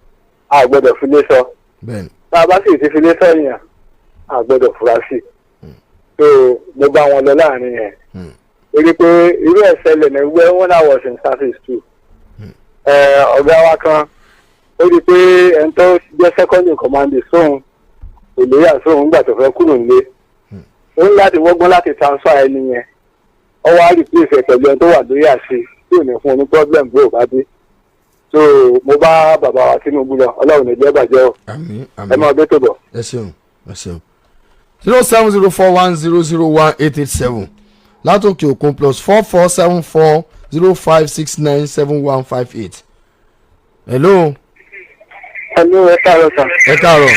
E: a gbọ́dọ̀ fi lé sọ. Tá a bá sì ti fi lé sọ yẹn, a gbọ́dọ̀ fura sí. So mo bá wọn lọ láàrin yẹn torí pé irú ẹ̀ ṣẹlẹ̀ ní when I was in service too. Ọ̀gá wa kan, ó rí i pé ẹni tó jẹ́ second in command sóhun kò lóyà sóhun nígbà tó fẹ́ kúrò nílé. Ó ní láti wọ́gbọ́n láti transfer ẹni yẹn, ó wá replace ẹ̀ pẹ̀lú ẹni tó wà lóyà sí tí ò ní fún un ní problem bí ò bá dé. So mo bá bàbá wa Tinubu lọ. Ọlọ́run ní jẹ́ bàjẹ́ o.
B: Àmín.
E: Ẹ
B: Àmín.
E: máa gbé tó bọ̀.
B: Ẹ ṣeun, ẹ ṣeun. 07041001887 látòkè òkun, +447405697158. Hello.
E: Ẹnu ẹ káàárọ̀ sir.
B: Ẹ káàárọ̀.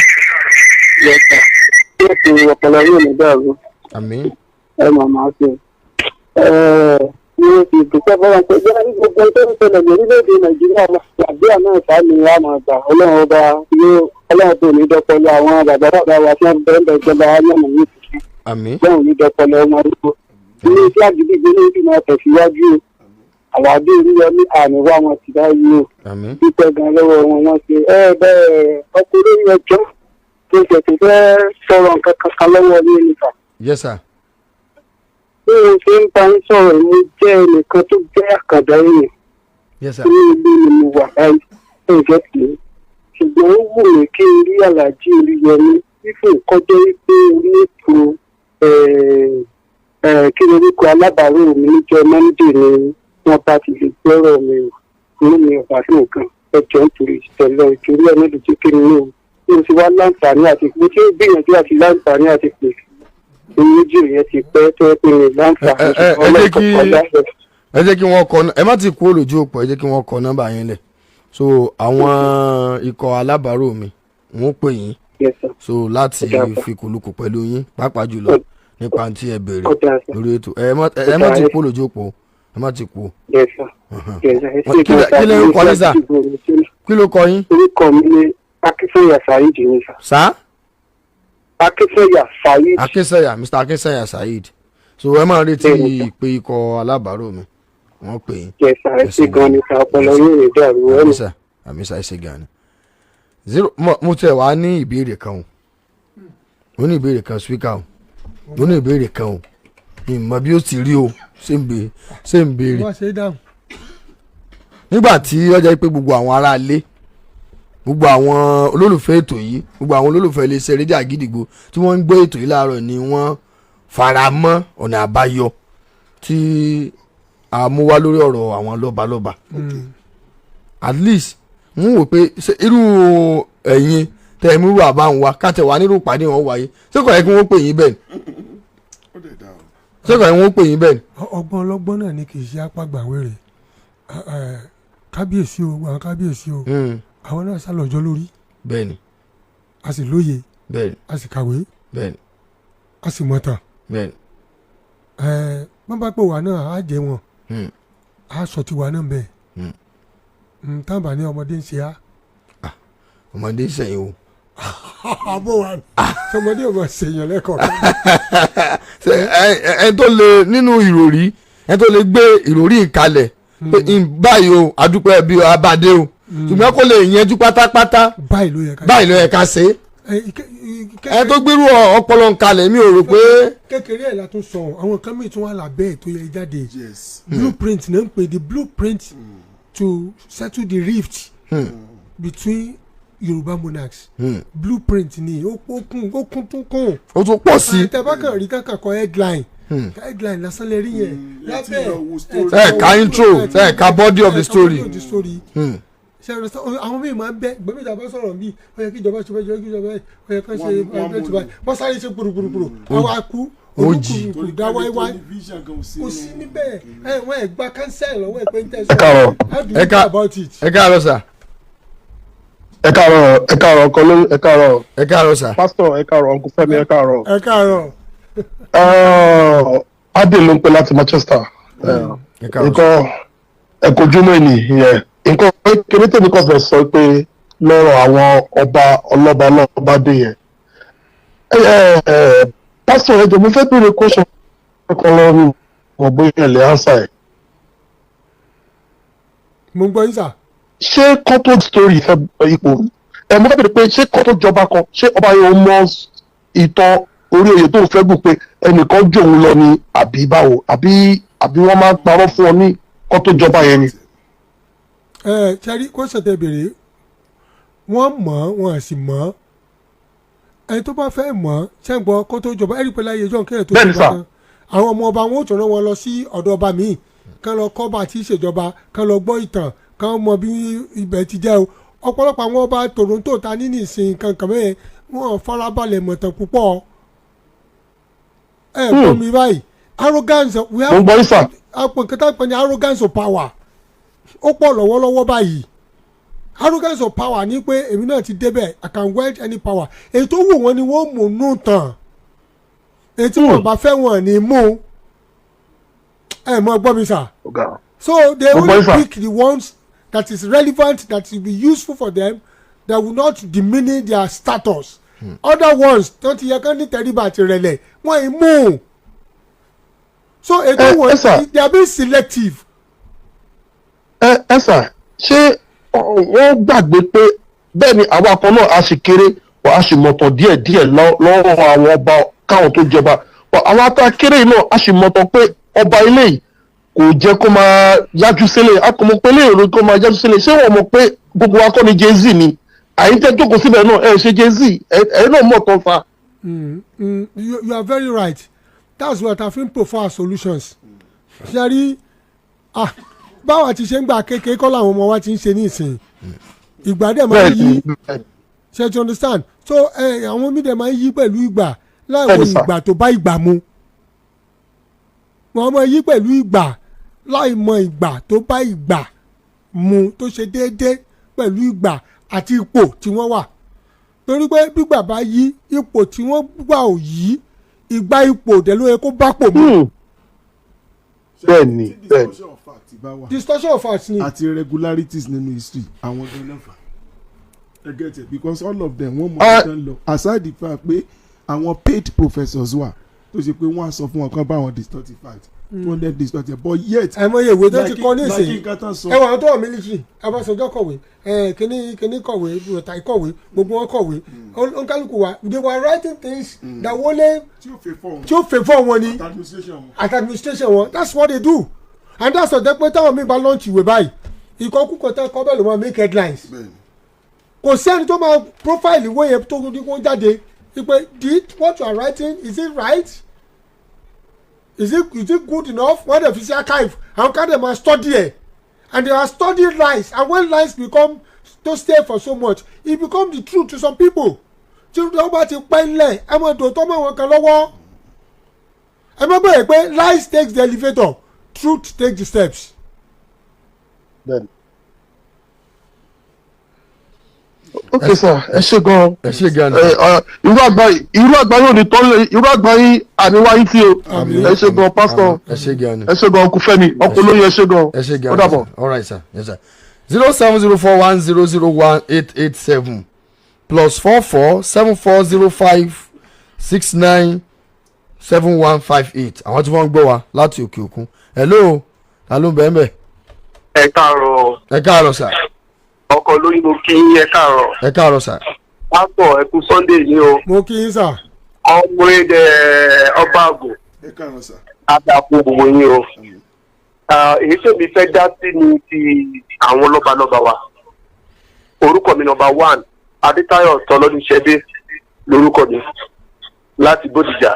E: Yes, sir. Ètò ọpọlọ yóò ní dàrú.
B: Àmín.
E: Ẹ mọ̀ máa ṣe. Ní oṣù ìdúpẹ́ fọlọ́n pé bí wọ́n gbogbo tó ń ṣẹlẹ̀ lórílẹ̀‐èdè Nàìjíríà, àdúrà náà sá ni a máa gbà. Ọlọ́run ọba yóò, Ọlọ́run tó ní dọ́pọ̀lọ́ àwọn bàbá bàbá wa tí wọ́n bẹ́ẹ̀ bẹ́ẹ̀ jọba ayọ̀nà ní ìtìsí.
B: Àmín.
E: Ọlọ́run ní dọ́pọ̀lọ́ wọn ló ilé iṣẹ́ àgídìgbò ní ìgbìmọ̀ tẹ̀síwájú o. Àlàbí Oríyọmí àmì wá wọn ti báyìí o.
B: Àmín.
E: Dúpẹ́ gan lọ́wọ́ wọn. Wọ́n ṣe ẹ bẹ́ẹ̀ ọkùnrin ẹjọ́ tó ṣe tó fẹ́ sọ̀rọ̀ nǹkan kankan lọ́wọ́ ní nìkan.
B: Yes sir.
E: Bí mo ṣe ń bá ń sọ̀rọ̀, mo jẹ́ ẹnìkan tó jẹ́ àkàndá èèyàn.
B: Yes sir.
E: Ní ilé ni mo wà báyìí, ẹ̀jẹ̀ pé ṣùgbọ́n ó wù mí kí n rí Àlàájì Oríyọmí fífò kọjá wípé orí ètò kí ni orúkọ alábàárò mi níjọ́ Monday ni wọ́n bá ti lè gbọ́rọ̀ mi o. Inú mi ò bá sí nǹkan ẹjọ́ nítorí ìtẹ̀lọ́ ìtorí ẹ̀ nílùú tí kí ni o mo ti wá láǹfààní àti mo ti ń gbìyànjú àti láǹfààní àti pè méjì yẹn ti pẹ́ tó yẹ pé mi láǹfààní.
B: Ẹ jẹ́ kí- Ẹ jẹ́ kí wọ́n kọ, ẹ má ti kú olójú òpó, ẹ jẹ́ kí wọ́n kọ nọ́mbà yín lẹ̀. So àwọn ikọ̀ alábàárò mi, wọ́n pè yín.
G: Yes, sir.
B: So láti
G: Ó dáa, sir.
B: fi kùlùkù pẹ̀lú yín, pàápàá jùlọ nípa tí ẹ béèrè
G: Ó dáa, sir.
B: lórí ètò. Ẹ má ti kú olójú òpó, ẹ má ti kú.
G: Yes, sir. Yes, sir. Ẹ ṣé gan, sir.
B: Kí ló kọ yín, sir? Kí ló kọ yín?
G: Orúkọ mi ni Akínsẹ́yà Saheed ni, sir.
B: Sá?
G: Akínsẹ́yà Saheed.
B: Akínsẹ́yà, Mr Akínsẹ́yà Saheed. So ẹ máa retí
G: Bẹ́ẹ̀ni, sir.
B: ìpè ikọ̀ alábàárò mi, wọ́n pè yín.
G: Yes, sir. Ẹ ṣé gan ni, sir. Ọpọlọ yóò rè dàrú ẹnu.
B: Àmísà, àmísà, ẹ ṣé gan ni. Zero mo tẹ wá ní ìbéèrè kan o, mo ní ìbéèrè kan, speaker o, mo ní ìbéèrè kan o, mi mọ bí ó ti rí o, ṣé ń béèrè?
C: Wọ́n ṣe é dáhùn.
B: Nígbà tí ó jẹ́ pé gbogbo àwọn ará ilé, gbogbo àwọn olólùfẹ́ ètò yìí, gbogbo àwọn olólùfẹ́ iléeṣẹ́ rédíò Àgídìgbò tí wọ́n ń gbọ́ ètò yìí láàárọ̀ ni wọ́n fara mọ́ ọ̀nà àbáyọ tí a mú wá lórí ọ̀rọ̀ àwọn lọ́balọ́ba. At least n wò pé ṣé irú ẹ̀yin tẹ̀ mú wà bá ń wa káàtẹ̀ wà nírú ìpàdé wọn wáyé, ṣé kò yẹ kí wọ́n pè yín bẹ́ẹ̀ ni?
A: Ó dẹ̀ dá o.
B: Ṣé kò yẹ kí wọ́n pè yín bẹ́ẹ̀ ni?
C: Ọgbọ́n ọlọ́gbọ́n náà ni kì í ṣe apágbàwérè. Kábíyèsí o, àwọn kábíyèsí o, àwọn náà sálọjọ́ lórí. A sì lóye, a sì kàwé, a sì mọ̀tàn. Wọ́n bá pè wá náà, á jẹ́ wọn, á sọ tiwa náà bẹ́ẹ̀. Tábà ní ọmọdé ń ṣe á.
B: Ọmọdé sẹ́yìn o.
C: Àbọ̀ wa sọmọdé ò mọ̀ ṣèyàn lẹ́kọ̀ọ́.
B: Ṣé ẹ tó lè nínú ìròrí, ẹ tó lè gbé ìròrí ìkalẹ̀ pé báyìí o, adúpẹ́ bí abadé o, ṣùgbọ́n kó lè yanjú pátápátá,
C: báyìí ló yẹ ká
B: báyìí ló yẹ ká ṣe é. Ẹ tó gbérú ọpọlọ kalẹ̀, mi ò rò pé.
C: Kékeré ẹ̀ la tún sọ, àwọn kan mìíràn tún wà lábẹ́ ẹ̀ tó yẹ jáde. Blueprint náà ń pè, the blueprint to settle the rift between Yorùbá monarchs. Blueprint ni, ó kún tún kún.
B: Ó tún pọ̀ sí i.
C: Tẹ bá kàn rí kankan kọ headline, headline lásán lè rí yẹn.
A: Ẹ ti
C: lábẹ́
A: lọ wo story.
B: Ẹ ka intro, ẹ ka body of the story.
C: Body of the story. Ṣe ẹ sọ àwọn míì máa ń bẹ gbẹmí ìjọba sọ̀rọ̀ bí ó yẹ kí ìjọba ṣe báyìí, ó yẹ kí ìjọba, ó yẹ kí ṣe
A: Wọ́n
C: báyìí,
A: mú
C: báyìí, wọ́n sáré ṣe gbùrùgbùrù, àwọn akú
B: Ó jì.
C: olúkúlùkù dá wáíwáí, kò sí níbẹ̀. Ẹ wọ́n ẹ̀ gba cancel lọ́wọ́ ẹ̀ pé ń tẹ̀sán.
H: Ẹ káàárọ̀.
C: How do you
B: Ẹ
C: feel about it?
B: Ẹ káàárọ̀, sir.
H: Ẹ káàárọ̀, ẹ káàárọ̀, ọkọ lórí, ẹ káàárọ̀.
B: Ẹ káàárọ̀, sir.
H: Pásítọ̀, ẹ káàárọ̀. Uncle Fẹ́mi, ẹ káàárọ̀.
C: Ẹ káàárọ̀.
H: Adé ló ń pè láti Manchester.
B: Ẹ káàárọ̀.
H: Nǹkan ẹ̀kọ́ ojúmọ́ ẹ̀nì yẹn, nǹkan kékeré tèmi kàn fẹ́ sọ pé lọ́rọ̀ àwọn ọba ọlọ́ba ọlọ́ba dé yẹn. Pásítọ̀, ẹ jọ̀ọ́, mo fẹ́ béèrè question kan lọ́wọ́ mi, mo bóyá ẹ lè answer ẹ̀.
C: Mo ń gbọ́ yín, sir.
H: Ṣé kọ́tò story ìfẹ́ ipò ẹ, mo fẹ́ béèrè pé ṣé kọ́tò jọba kan, ṣé ọba yẹn ó mọ ìtàn orí oyè tó ń fẹ́ gùn pé ẹnìkan jò òun lọ ni, àbí báwo, àbí wọ́n máa ń parọ́ fún ọ ní kọ́tò jọba yẹn ni?
C: Ẹ ṣẹ́rí question tẹ béèrè, wọ́n mọ̀ ọ́, wọ́n sì mọ̀ ọ́. Ẹni tó bá fẹ́ mọ̀ ọ́ ṣẹ́ǹgbọ́ kó tó jọba, ẹ̀rí pé láyé ẹjọ́ kéèyàn tó
H: Bẹ́ẹ̀ni,
C: jọba
H: sir.
C: kan, àwọn ọmọ ọba wọn ò tún rán wọn lọ sí ọ̀dọ̀ ọba míì kán lọ kọ́ bá ti ṣèjọba, kán lọ gbọ́ ìtàn, kán mọ bí ibẹ̀ ti jẹ́ o. Ọ̀pọ̀lọpọ̀ àwọn ọba Toronto ta ní nìsín kankan mẹ́yẹn, wọn farabalẹ̀ mọ̀tàn púpọ̀. Ẹ gbọ́ mi báyìí, arrogance we
H: Mo ń gbọ́ yín, sir.
C: Àpò nǹkan tá a pè ní arrogance of power, ó pọ̀ lọ́wọ́lọ́wọ́ báyìí. Arrogance of power ní pé èmi náà ti débẹ̀, I can wield any power. Èyí tó wù wọ́n ni wọ́n mú nù tàn, èyí tí wọ́n bá fẹ́ wọn ní mú. Ẹ mọ gbọ́ mi, sir?
H: Ọ̀gá.
C: So they
H: Mo gbọ́
C: only
H: yín, sir.
C: pick the ones that is relevant, that will be useful for them, that will not diminish their status. Other ones tó ti yẹ kán ní tẹríba àti rẹ̀lẹ̀, wọ́n ì mú. So ètò
H: Ẹ sir.
C: wọn, they are being selective.
H: Ẹ sir, ṣé wọ́n gbàgbé pé bẹ́ẹ̀ ni àwa kan náà a sì kéré, wọ́n a sì mọ̀tàn díẹ̀ díẹ̀ lọ́wọ́ àwọn ọba káwọn tó jọba? Wọ́n àwọn ata kéré yìí náà a sì mọ̀tàn pé ọba ilé yìí kò jẹ́ kó máa yájú sílẹ̀, a kò mọ̀ pé léèrè kó máa yájú sílẹ̀. Ṣé wọ́n mọ̀ pé gbogbo wa kọ́ ni Jay-Z ni? Àyíntẹ́ jókòó síbẹ̀ náà, ẹ ṣe Jay-Z, ẹ náà mọ̀ tán fa.
C: You are very right. That's what I think, prefer solutions. Ṣe rí, ah, báwa ti ṣe ń gbà kékeré kọ́ làwọn ọmọ wa ti ń ṣe ní ìsìn. Ìgbà dẹ̀ máa ń yí, ṣe to understand? So àwọn mídẹ̀ máa ń yí pẹ̀lú ìgbà láìwo
H: Bẹ́ẹ̀ni, sir.
C: ìgbà tó bá ìgbà mu, wọ́n máa yí pẹ̀lú ìgbà. Láì mọ ìgbà tó bá ìgbà mu, tó ṣe déédéé pẹ̀lú ìgbà àti ipò tí wọ́n wà, torí pé gbígbà bá yí, ipò tí wọ́n gbà ò yí, ìgbà ipò dẹ̀ ló yẹ kó bá pò mu.
H: Bẹ́ẹ̀ni, bẹ́ẹ̀ni.
A: Distortion of fact bá wà
C: Distortion of facts ni.
A: àti irregularities nínú history, àwọn gan náà fà. I get it, because all of them, wọ́n mọ ìtàn lọ. Aside the fact pé àwọn paid professors wà tó ṣe pé wọ́n á sọ fún wọn kán bá wọn distort the fact, wọ́n dẹ̀ distort it, but yet
C: Àìmọye ìwé tó ti kọ nísìnyí.
A: Like nǹkan tán sọ.
C: Ẹ wọ àwọn tó wà military, Ọbásanjọ́ kọ̀wé, ẹ kíní kíní kọ̀wé, Buratai kọ̀wé, gbogbo wọn kọ̀wé. Onkálukú wa, they were writing things that wọlé
A: tí ó favour wọn
C: tí ó favour wọn ni
A: at administration wọn.
C: At administration wọn. That's what they do, and that's what pé táwọn míì bá launch ìwé báyìí, ìkọkúkọ tẹ kọ́ bẹ́ẹ̀ ló máa make headlines. Kò sẹ́ni tó máa profile ìwé yẹn tó ní kó jáde wípé, did what you are writing, is it right, is it good enough? Wọ́n dẹ̀ fi sí archive, àwọn kan dẹ̀ máa study ẹ̀, and they are studying lies, and when lies become to stay for so much, it become the truth to some people. Tí wọ́n bá ti pẹ́ ńlẹ̀, ẹ mọ̀ dòótọ́ mọ́ wọn kan lọ́wọ́. Ẹ má gbọ́dọ̀ pé lies takes the elevator, truth takes the steps.
H: Bẹ́ẹ̀ni. Ok sir, ẹ ṣe gan.
B: Ẹ ṣe gan.
H: Ẹ, irú àgbà yóò ní tán, irú àgbà yín àníwáyé tí o. Ẹ ṣe gan, pásítọ̀.
B: Ẹ ṣe gan ni.
H: Ẹ ṣe gan, ọkùn Fẹ́mi ọkùn olóyè, ẹ ṣe gan.
B: Ẹ ṣe gan.
H: Ó dàbọ̀.
B: All right sir, yes sir. 07041001887, +44 7405697158. Àwọn tí wọ́n ń gbọ́ wa láti òkè òkun. Hello, ta ló ń bẹ́ẹ̀ bẹ́ẹ̀?
F: Ẹ káàárọ̀.
B: Ẹ káàárọ̀ sir.
F: Ọkọ lórí, mo kí yín, ẹ káàárọ̀.
B: Ẹ káàárọ̀ sir.
F: Pásítọ̀, ẹ kú Sunday yìí o.
C: Mo kí yín sir.
F: Comrade ọba àgò.
A: Ẹ káàárọ̀ sir.
F: Àdàpọ̀ gbogbo yín o. Èyí tèmi fẹ́ dá sí ni ti àwọn lọ́balọ́ba wa. Orúkọ mi, number one, Adétáyọ̀ Tọ́lọ́dúnṣẹ́dé lórúkọ mi láti Bódìjà.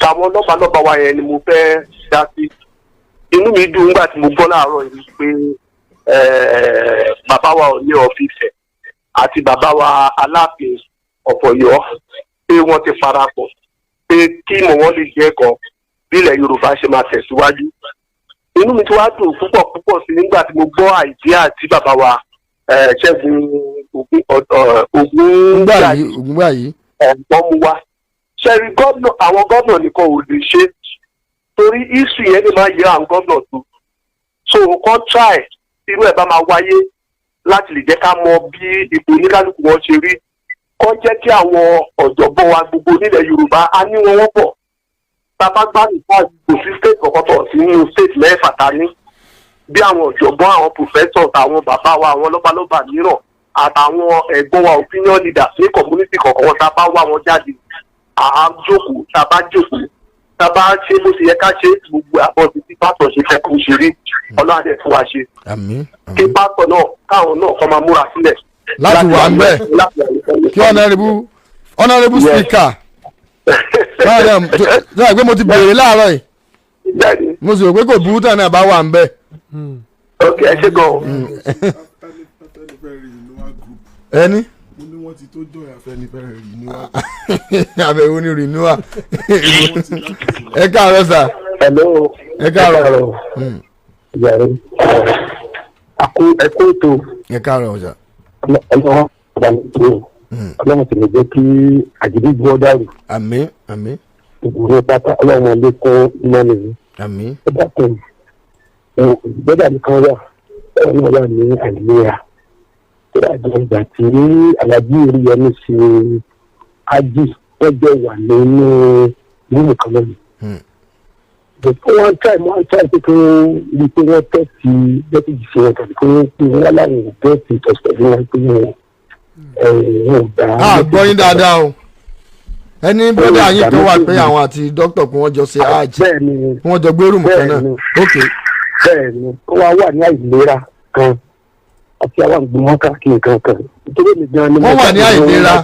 F: Tàwọn lọ́balọ́ba wa yẹn ni mo fẹ́ dá sí. Inú mi dùn nígbà tí mo gbọ́ láàárọ̀ yìí pé bàbá wa Ọọ̀ni of Ifẹ̀ àti bàbá wa Aláàfin of Ọ̀yọ́ pé wọ́n ti parapọ̀ pé kí ìmọ̀ wọn lè jẹ́ kan bí ilẹ̀ Yorùbá ṣe máa tẹ̀síwájú. Inú mi ti wá dùn púpọ̀ púpọ̀ sí nígbà tí mo gbọ́ idea tí bàbá wa Ṣẹ́gun
B: Ògúngbàyí, Ògúngbàyí.
F: Ọ̀gbọ́n mu wa ṣẹ́rí gómìnà, àwọn gómìnà nìkan ò lè ṣe, torí history yẹn lè máa yẹ àwọn gómìnà tó so kàn try. Irú ẹ̀ bá máa wáyé láti lè jẹ́ ká mọ bí ipò oníkálukú wọn ṣe rí, kọ́ jẹ́ kí àwọn ọ̀jọ̀gbọ́n wa gbogbo nílẹ̀ Yorùbá á ní wọn wọ́pọ̀. Tá a bá gbádùn fún kò sí state kọ̀ọ̀kan tó sí nínú state 6 ta ní bí àwọn ọ̀jọ̀gbọ́n, àwọn professors, àwọn bàbá wa, àwọn lọ́balọ́ba mìíràn àtàwọn ẹ̀gbọ́n wa, opinion leaders ní community kọ̀ọ̀kan wọn, tá a bá wá wọn jáde, à á jókòó. Tá a bá jókòó, tá a bá ṣe bó ṣe yẹ ká ṣe, gbogbo àbọ̀ títí pásítọ̀ ṣe fẹ́ kó ṣe rí, Ọlọ́run á dẹ̀ fún wa ṣe.
B: Àmín.
F: Kí pásítọ̀ náà, káwọn náà kọ́ máa múra sílẹ̀
B: láti wà ń bẹ̀
F: láti wà ní
B: kí honourable speaker báyọ̀ náà pé mo ti béèrè láàárọ̀ yìí, mo sì rò pé kò burú tàn náà bá wà ń bẹ̀.
F: Ok, ẹ ṣe gan.
A: Afẹ́nifẹ́re Renewal Group.
B: Ẹni.
A: Mo ní wọ́n ti tó join Afẹ́nifẹ́re Renewal.
B: Àbẹ̀wò ni renewal. Ẹ káàárọ̀ sir.
G: Hello.
B: Ẹ káàárọ̀.
G: Yàrá àkó, ẹ kó ètò.
B: Ẹ káàárọ̀ sir.
G: Ọlọ́run Ọlọ́run sì lè jẹ́ kí àgídígbò dàrú.
B: Àmín, àmín.
G: Gbogbo ní pátá, Ọlọ́run lè kún mọ́ni yìí.
B: Àmín.
G: Ẹ dákun, gbọ́dọ̀ mi kan wà, ọ̀rọ̀ náà wà ní àìlera tó dàbí ìgbà tí Alájí Oríyọmí ṣe ájì, wọ́n jọ wà nínú nínú kan náà. Wọ́n try pé kí wọ́n rí i pé wọ́n test message sí wọn tàbí kí wọ́n pé wọ́n láwọn ò test tọ̀sẹ̀ fún wọn pé wọ́n ò gbà.
B: A gbọ́ yín dáadáa o. Ẹni bọ́dà yín kan wà pé àwọn àti dókítà kí wọ́n jọ ṣe hajj, kí wọ́n jọ gbé room kan náà, ok.
G: Bẹ́ẹ̀ni, ó wá wà ní àìlera kan àti àwọn àgbọ̀n káàkiri kankan nítorí mi gan ni.
B: Wọ́n wà ní àìlera.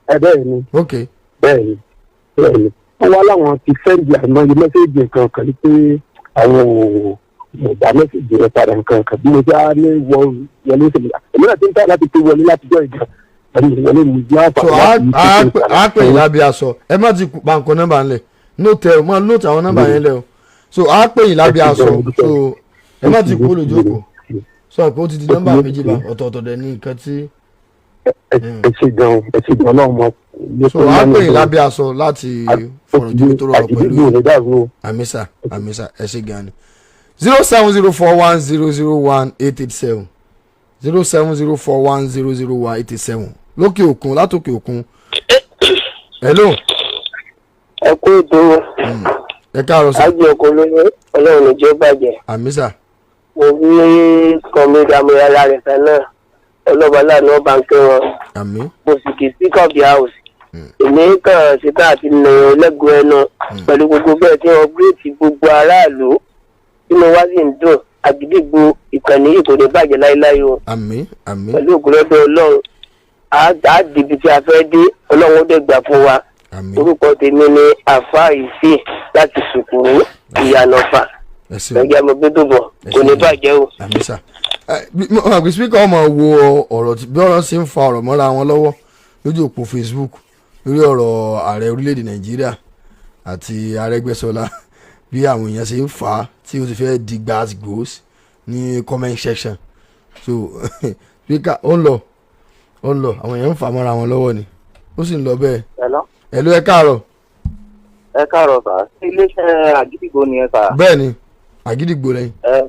G: Bẹ́ẹ̀ni.
B: Ok.
G: Bẹ́ẹ̀ni, wọ́n wá láwọn ti send àìmọye message kankan ní pé àwọn ò gbà message rẹ padà nǹkan kan. Bí mo já ní wọ wọlé sí mi, èmi náà ti ń tà láti pé wọlé láti jọ ìjà pẹ̀lú ìwọlé mi ní
B: So
G: àǹfààní.
B: A pè yín lábẹ́ aṣọ. Ẹ má ti pa nǹkan nọ́mbà ńlẹ̀, note ẹ, máa note àwọn nọ́mbà yẹn lẹ̀ o. So a pè yín lábẹ́ aṣọ, so ẹ má ti kú lójókòó, sọ pé ó ti di nọ́mbà méjì bá ọ̀tọ̀ọ̀tọ̀ dẹ̀ ní nǹkan tí.
G: Ẹ ṣe gan, ẹ ṣe gan náà mọ.
B: So a pè yín lábẹ́ aṣọ láti fọ̀rọ̀ jómi tó rọrọ̀ pẹ̀lú. Àmísà, àmísà, ẹ ṣe gan ni. 07041001887, 07041001887, lókè òkun, látòkè òkun. Hello.
I: Ẹ kú ètò.
B: Ẹ káàárọ̀ sir.
I: Ájì ọkọ olóyè, Ọlọ́run ní jẹ́ bàjẹ́.
B: Àmísà.
I: Mo ní kọ́mídé amúyára rẹ̀ fẹ́ náà, ọlọ́ba láàánú ọba ń kẹ́ wọn.
B: Àmín.
I: Mo sì kì í sí kọ́ọ̀bì house. Èmi kàn ṣetán àti nà lẹ́gùn ẹnu pẹ̀lú gbogbo bẹ́ẹ̀ tí wọ́n gírètì gbogbo aráàlú tí mo wá sí ń dùn. Àgídìgbò ìkànnì yìí kò ní bàjẹ́ láéláé o.
B: Àmín, àmín.
I: Pẹ̀lú ògùnlọ́dọ̀ Ọlọ́run, á dìbì tí a fẹ́ dé, Ọlọ́run ó dẹ̀ gbà fún wa. Orúkọ tèmi ni Àfa Ìsì láti Sùkúrú Ìyànàfà. Ẹgbẹ́ mo gbé tó bọ̀, kò ní bàjẹ́ o.
B: Àmín sà. Àgbẹ̀ spíkà ọmọ wo ọ̀rọ̀ bí ọ̀rọ̀ ṣe ń fa ọ̀rọ̀ mọ́ra wọn lọ́wọ́ lójú òpó Facebook lórí ọ̀rọ̀ ààrẹ orílẹ̀-èdè Nàìjíríà àti Arẹ́gbẹ́ṣọlá, bí àwọn èèyàn ṣe ń fà á tí ó ti fẹ́ di gbas gbòs ní comment section. So spíkà ó ń lọ, ó ń lọ, àwọn èèyàn ń fà mọ́ra wọn lọ́wọ́ ni, ó sì ń lọ bẹ́ẹ̀. Hello, ẹ káàárọ̀.
J: Ẹ káàárọ̀ sà, iléeṣẹ́ Àgídìgbò ni ẹ sà.
B: Bẹ́ẹ̀ ni, Àgídìgbò lẹ́yìn.
J: Ẹ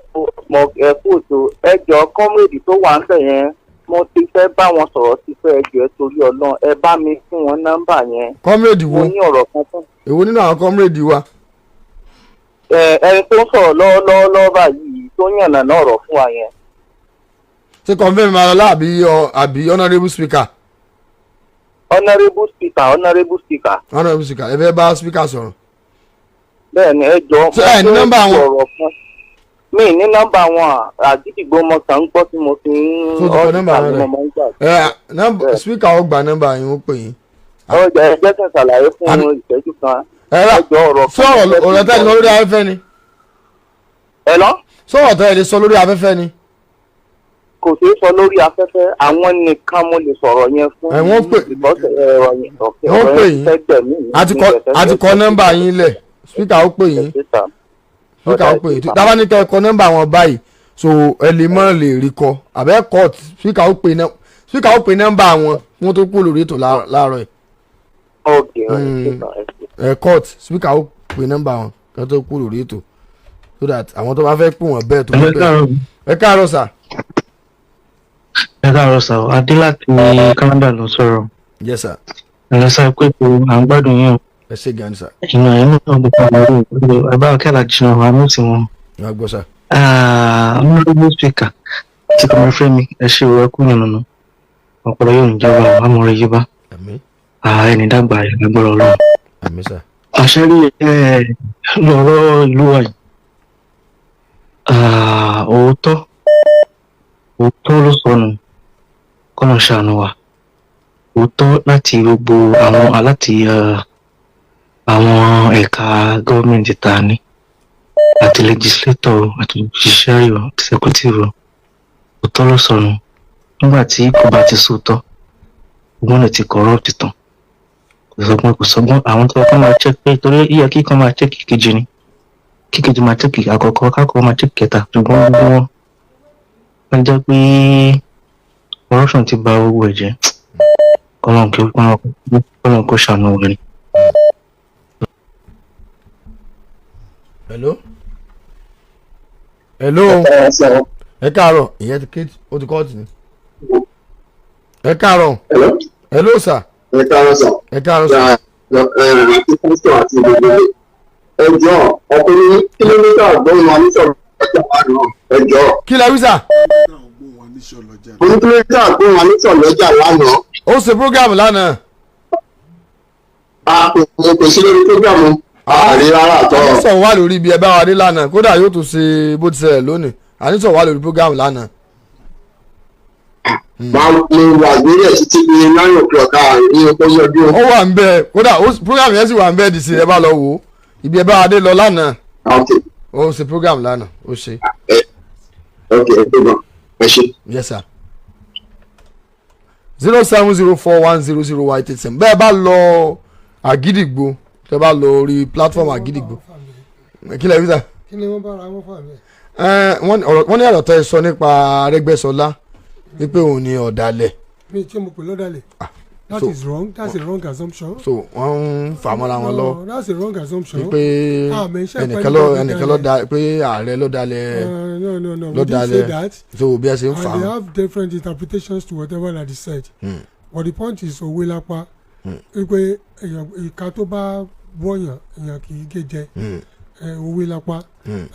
J: kú òtò, ẹ jọ kọ́mírèdì tó wà ń bẹ̀ yẹn, mo ti fẹ́ bá wọn sọ̀rọ̀ ti fẹ́, ẹ jọ̀ọ́ torí Ọlọ́run, ẹ bá mi fún wọn nọ́mbà yẹn.
B: Kọ́mírèdì wo?
J: Mo ní ọ̀rọ̀ kan fún.
B: Èwo nínú àwọn kọ́mírèdì wa?
J: Ẹni tó ń sọ̀rọ̀ lọ́wọ́lọ́wọ́ báyìí tó yànnà náà ọ̀rọ̀ fún wa yẹn.
B: Ṣé kọ́mírèdì máa lọ àbí honourable speaker?
J: Honourable speaker, honourable speaker.
B: Honourable speaker, ẹ fẹ́ bá speaker sọ̀rọ̀.
J: Bẹ́ẹ̀ni, ẹ jọ.
B: Ṣé ẹ ní nọ́mbà wọn?
J: Mi ní nọ́mbà wọn, Àgídìgbò mo kàn ń gbọ́ tí mo fi ń
B: ọ́dún mo máa ń gbà. Ẹ speaker ó gba nọ́mbà yín, ó pè yín.
J: Ọjà ẹ jẹ́ kí n ṣàlàyé fún ìṣẹ́jú kan.
B: Ẹ rà sọ̀rọ̀ ọ̀rọ̀ tẹ́ ẹ sọ lórí afẹ́fẹ́ ni.
J: Ẹ lọ.
B: Sọ̀rọ̀ tẹ́ ẹ sọ lórí afẹ́fẹ́ ni.
J: Kò ṣeé sọ lórí afẹ́fẹ́, àwọn nìkan mo lè sọ̀rọ̀ yẹn fún.
B: Ẹ wọ́n pè wọ́n pè yín, àti kọ nọ́mbà yín lẹ̀, speaker ó pè yín, speaker ó pè yín. Dábàá ní kẹ́ ẹ kọ nọ́mbà wọn báyìí, so ẹ lè mọ́ lè rí kọ àbẹ́ court, speaker ó pè nọ́mbà wọn wọ́n tó kú lórí ètò láàárọ̀ yìí. Ẹ court, speaker ó pè nọ́mbà wọn kí wọ́n tó kú lórí ètò, so that àwọn tó bá fẹ́ pè wọ́n bẹ́ẹ̀ tó bẹ́ẹ̀. Ẹ káàárọ̀ sà.
K: Ẹ káàárọ̀ sà, Adé láti Canada ló sọ̀rọ̀.
B: Yes sir.
K: Ẹ sá pé kò à ń gbádùn yín o.
B: Ẹ ṣe gan sà.
K: Ìnà ẹ̀ náà gbogbo àwọn ọ̀rọ̀ ẹ bá kẹ́lá jìnnà wà mú sí wọn.
B: Wọ́n gbọ́ sà.
K: Honourable speaker ti kọ́mọ Fẹ́mi, ẹ ṣe ìwé ẹkú yànnàná, ọ̀pọ̀lọpọ̀ yóò ní jọba àwọn amọ̀rẹ́ yìí bá. Ẹni dàgbà ìgbàgbọ́rọ̀ Ọlọ́run.
B: Àmín sà.
K: Àṣẹ rí ẹ lọ́rọ̀ ìlú wa yìí. Òótọ́ òótọ́ ló sọnù, kọ́nà ṣàánú wa. Òótọ́ láti gbogbo àwọn láti àwọn ẹ̀ka gọ́ọ̀mẹ̀ntì tá a ní, àti legislator, àti judiciary, executive, òótọ́ ló sọnù. Nígbà tí kò bá ti sóòótọ́, gbọ́n lè ti corrupt tán. Kò sọgbọ́n, kò sọgbọ́n. Àwọn tó kọ́ máa check pé torí yíyẹ kí kan máa check kejì ni, kí kejì máa check àkọ́kọ́, kákọ́ máa check kẹta, ṣùgbọ́n gbogbo wọn wọ́n jẹ́ pé corruption ti bà owó ẹ̀ jẹ́. Kọ́lọ́n kó ṣàánú wọn ni.
B: Hello. Hello. Ẹ káàárọ̀, ìyẹn ti kéjì, ó ti kọ́ọ̀tì ni. Ẹ káàárọ̀. Hello sir.
L: Ẹ káàárọ̀ sir.
B: Ẹ káàárọ̀ sir.
L: Àti pásítọ̀ àti gbogbo ẹ jọ ọkùnrin kìlómítà gbóhùn wa ní sọ̀rọ̀ ọjà lánàá, ẹ jọ.
B: Kí lẹ wí sà?
L: Kìlómítà gbóhùn wa ní sọ̀rọ̀ ọjà lánàá.
B: Ó ṣe program lánàá.
L: A kò sí lórí program àárí rárá àtọ.
B: Àníṣọ̀ wà lórí ibi ẹ bá wa dé lánàá, kódà yóò tún ṣe bó ti ṣẹlẹ̀ lónìí. Àníṣọ̀ wà lórí program lánàá.
L: Máa mo wà lórí ẹ̀ títí di 9:00 àárín ọkọ̀ yọjú.
B: Ó wà ń bẹ, kódà program yẹn sì wà ń bẹ dì sí ẹ bá lọ wò ó. Ibi ẹ bá wa dé lọ lánàá. Ó ṣe program lánàá, ó ṣe.
L: Ok, ẹ tó gan, ẹ ṣe.
B: Yes sir. 07041001887. Bẹ́ẹ̀ bá lọ Àgídìgbò, tẹ́ bá lọ orí platform Àgídìgbò. Kí lẹ wí sà?
C: Kí ni wọ́n bára wọn fà mí?
B: Ẹ, wọ́n ní ọ̀rọ̀ tẹ́ ẹ sọ nípa Arẹ́gbẹ́ṣọlá, wípé òun ni ọ̀dàlẹ̀.
C: Mi tí mo pè lọ́dàlẹ̀? That is wrong. That's a wrong assumption.
B: So wọ́n ń fà mọ́ra wọn lọ.
C: No, that's a wrong assumption.
B: Wípé
C: Ah, mention
B: ẹnìkan ló
C: pẹ̀lú
B: ẹnìkan ló da, pé ààrẹ ló dalẹ̀.
C: No.
B: Ló
C: We didn't say
B: dalẹ̀.
C: that.
B: So bí ẹ ṣe ń fà
C: And they
B: á.
C: have different interpretations to whatever that is said. But the point is, òwe lápá wípé èèyàn ìka tó bá wọ̀yàn, èèyàn kì í gé jẹ. Òwe lápá.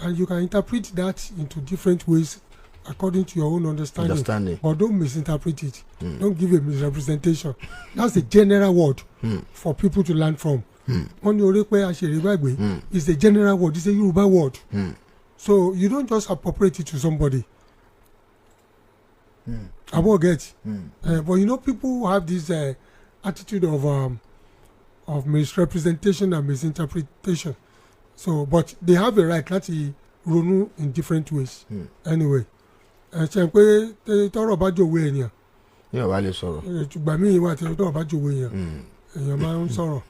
C: And you can interpret that into different ways according to your own understanding.
B: Understanding.
C: But don't misinterpret it. Don't give a misrepresentation. That's a general word for people to learn from. Wọ́n ní orí pé aṣèré gbàgbé is a general word. It's a Yoruba word. So you don't just appropriate it to somebody. Abo get. But you know, people have this attitude of misrepresentation and misinterpretation. So, but they have a right láti ronú in different ways. Anyway, ẹ ṣe pé tọ́rọ̀ bá jòwó èèyàn,
B: Ní ọ̀bá lè sọ̀rọ̀.
C: Ìgbà míì wà tí tọ́rọ̀ bá jòwó èèyàn, èèyàn máa ń sọ̀rọ̀.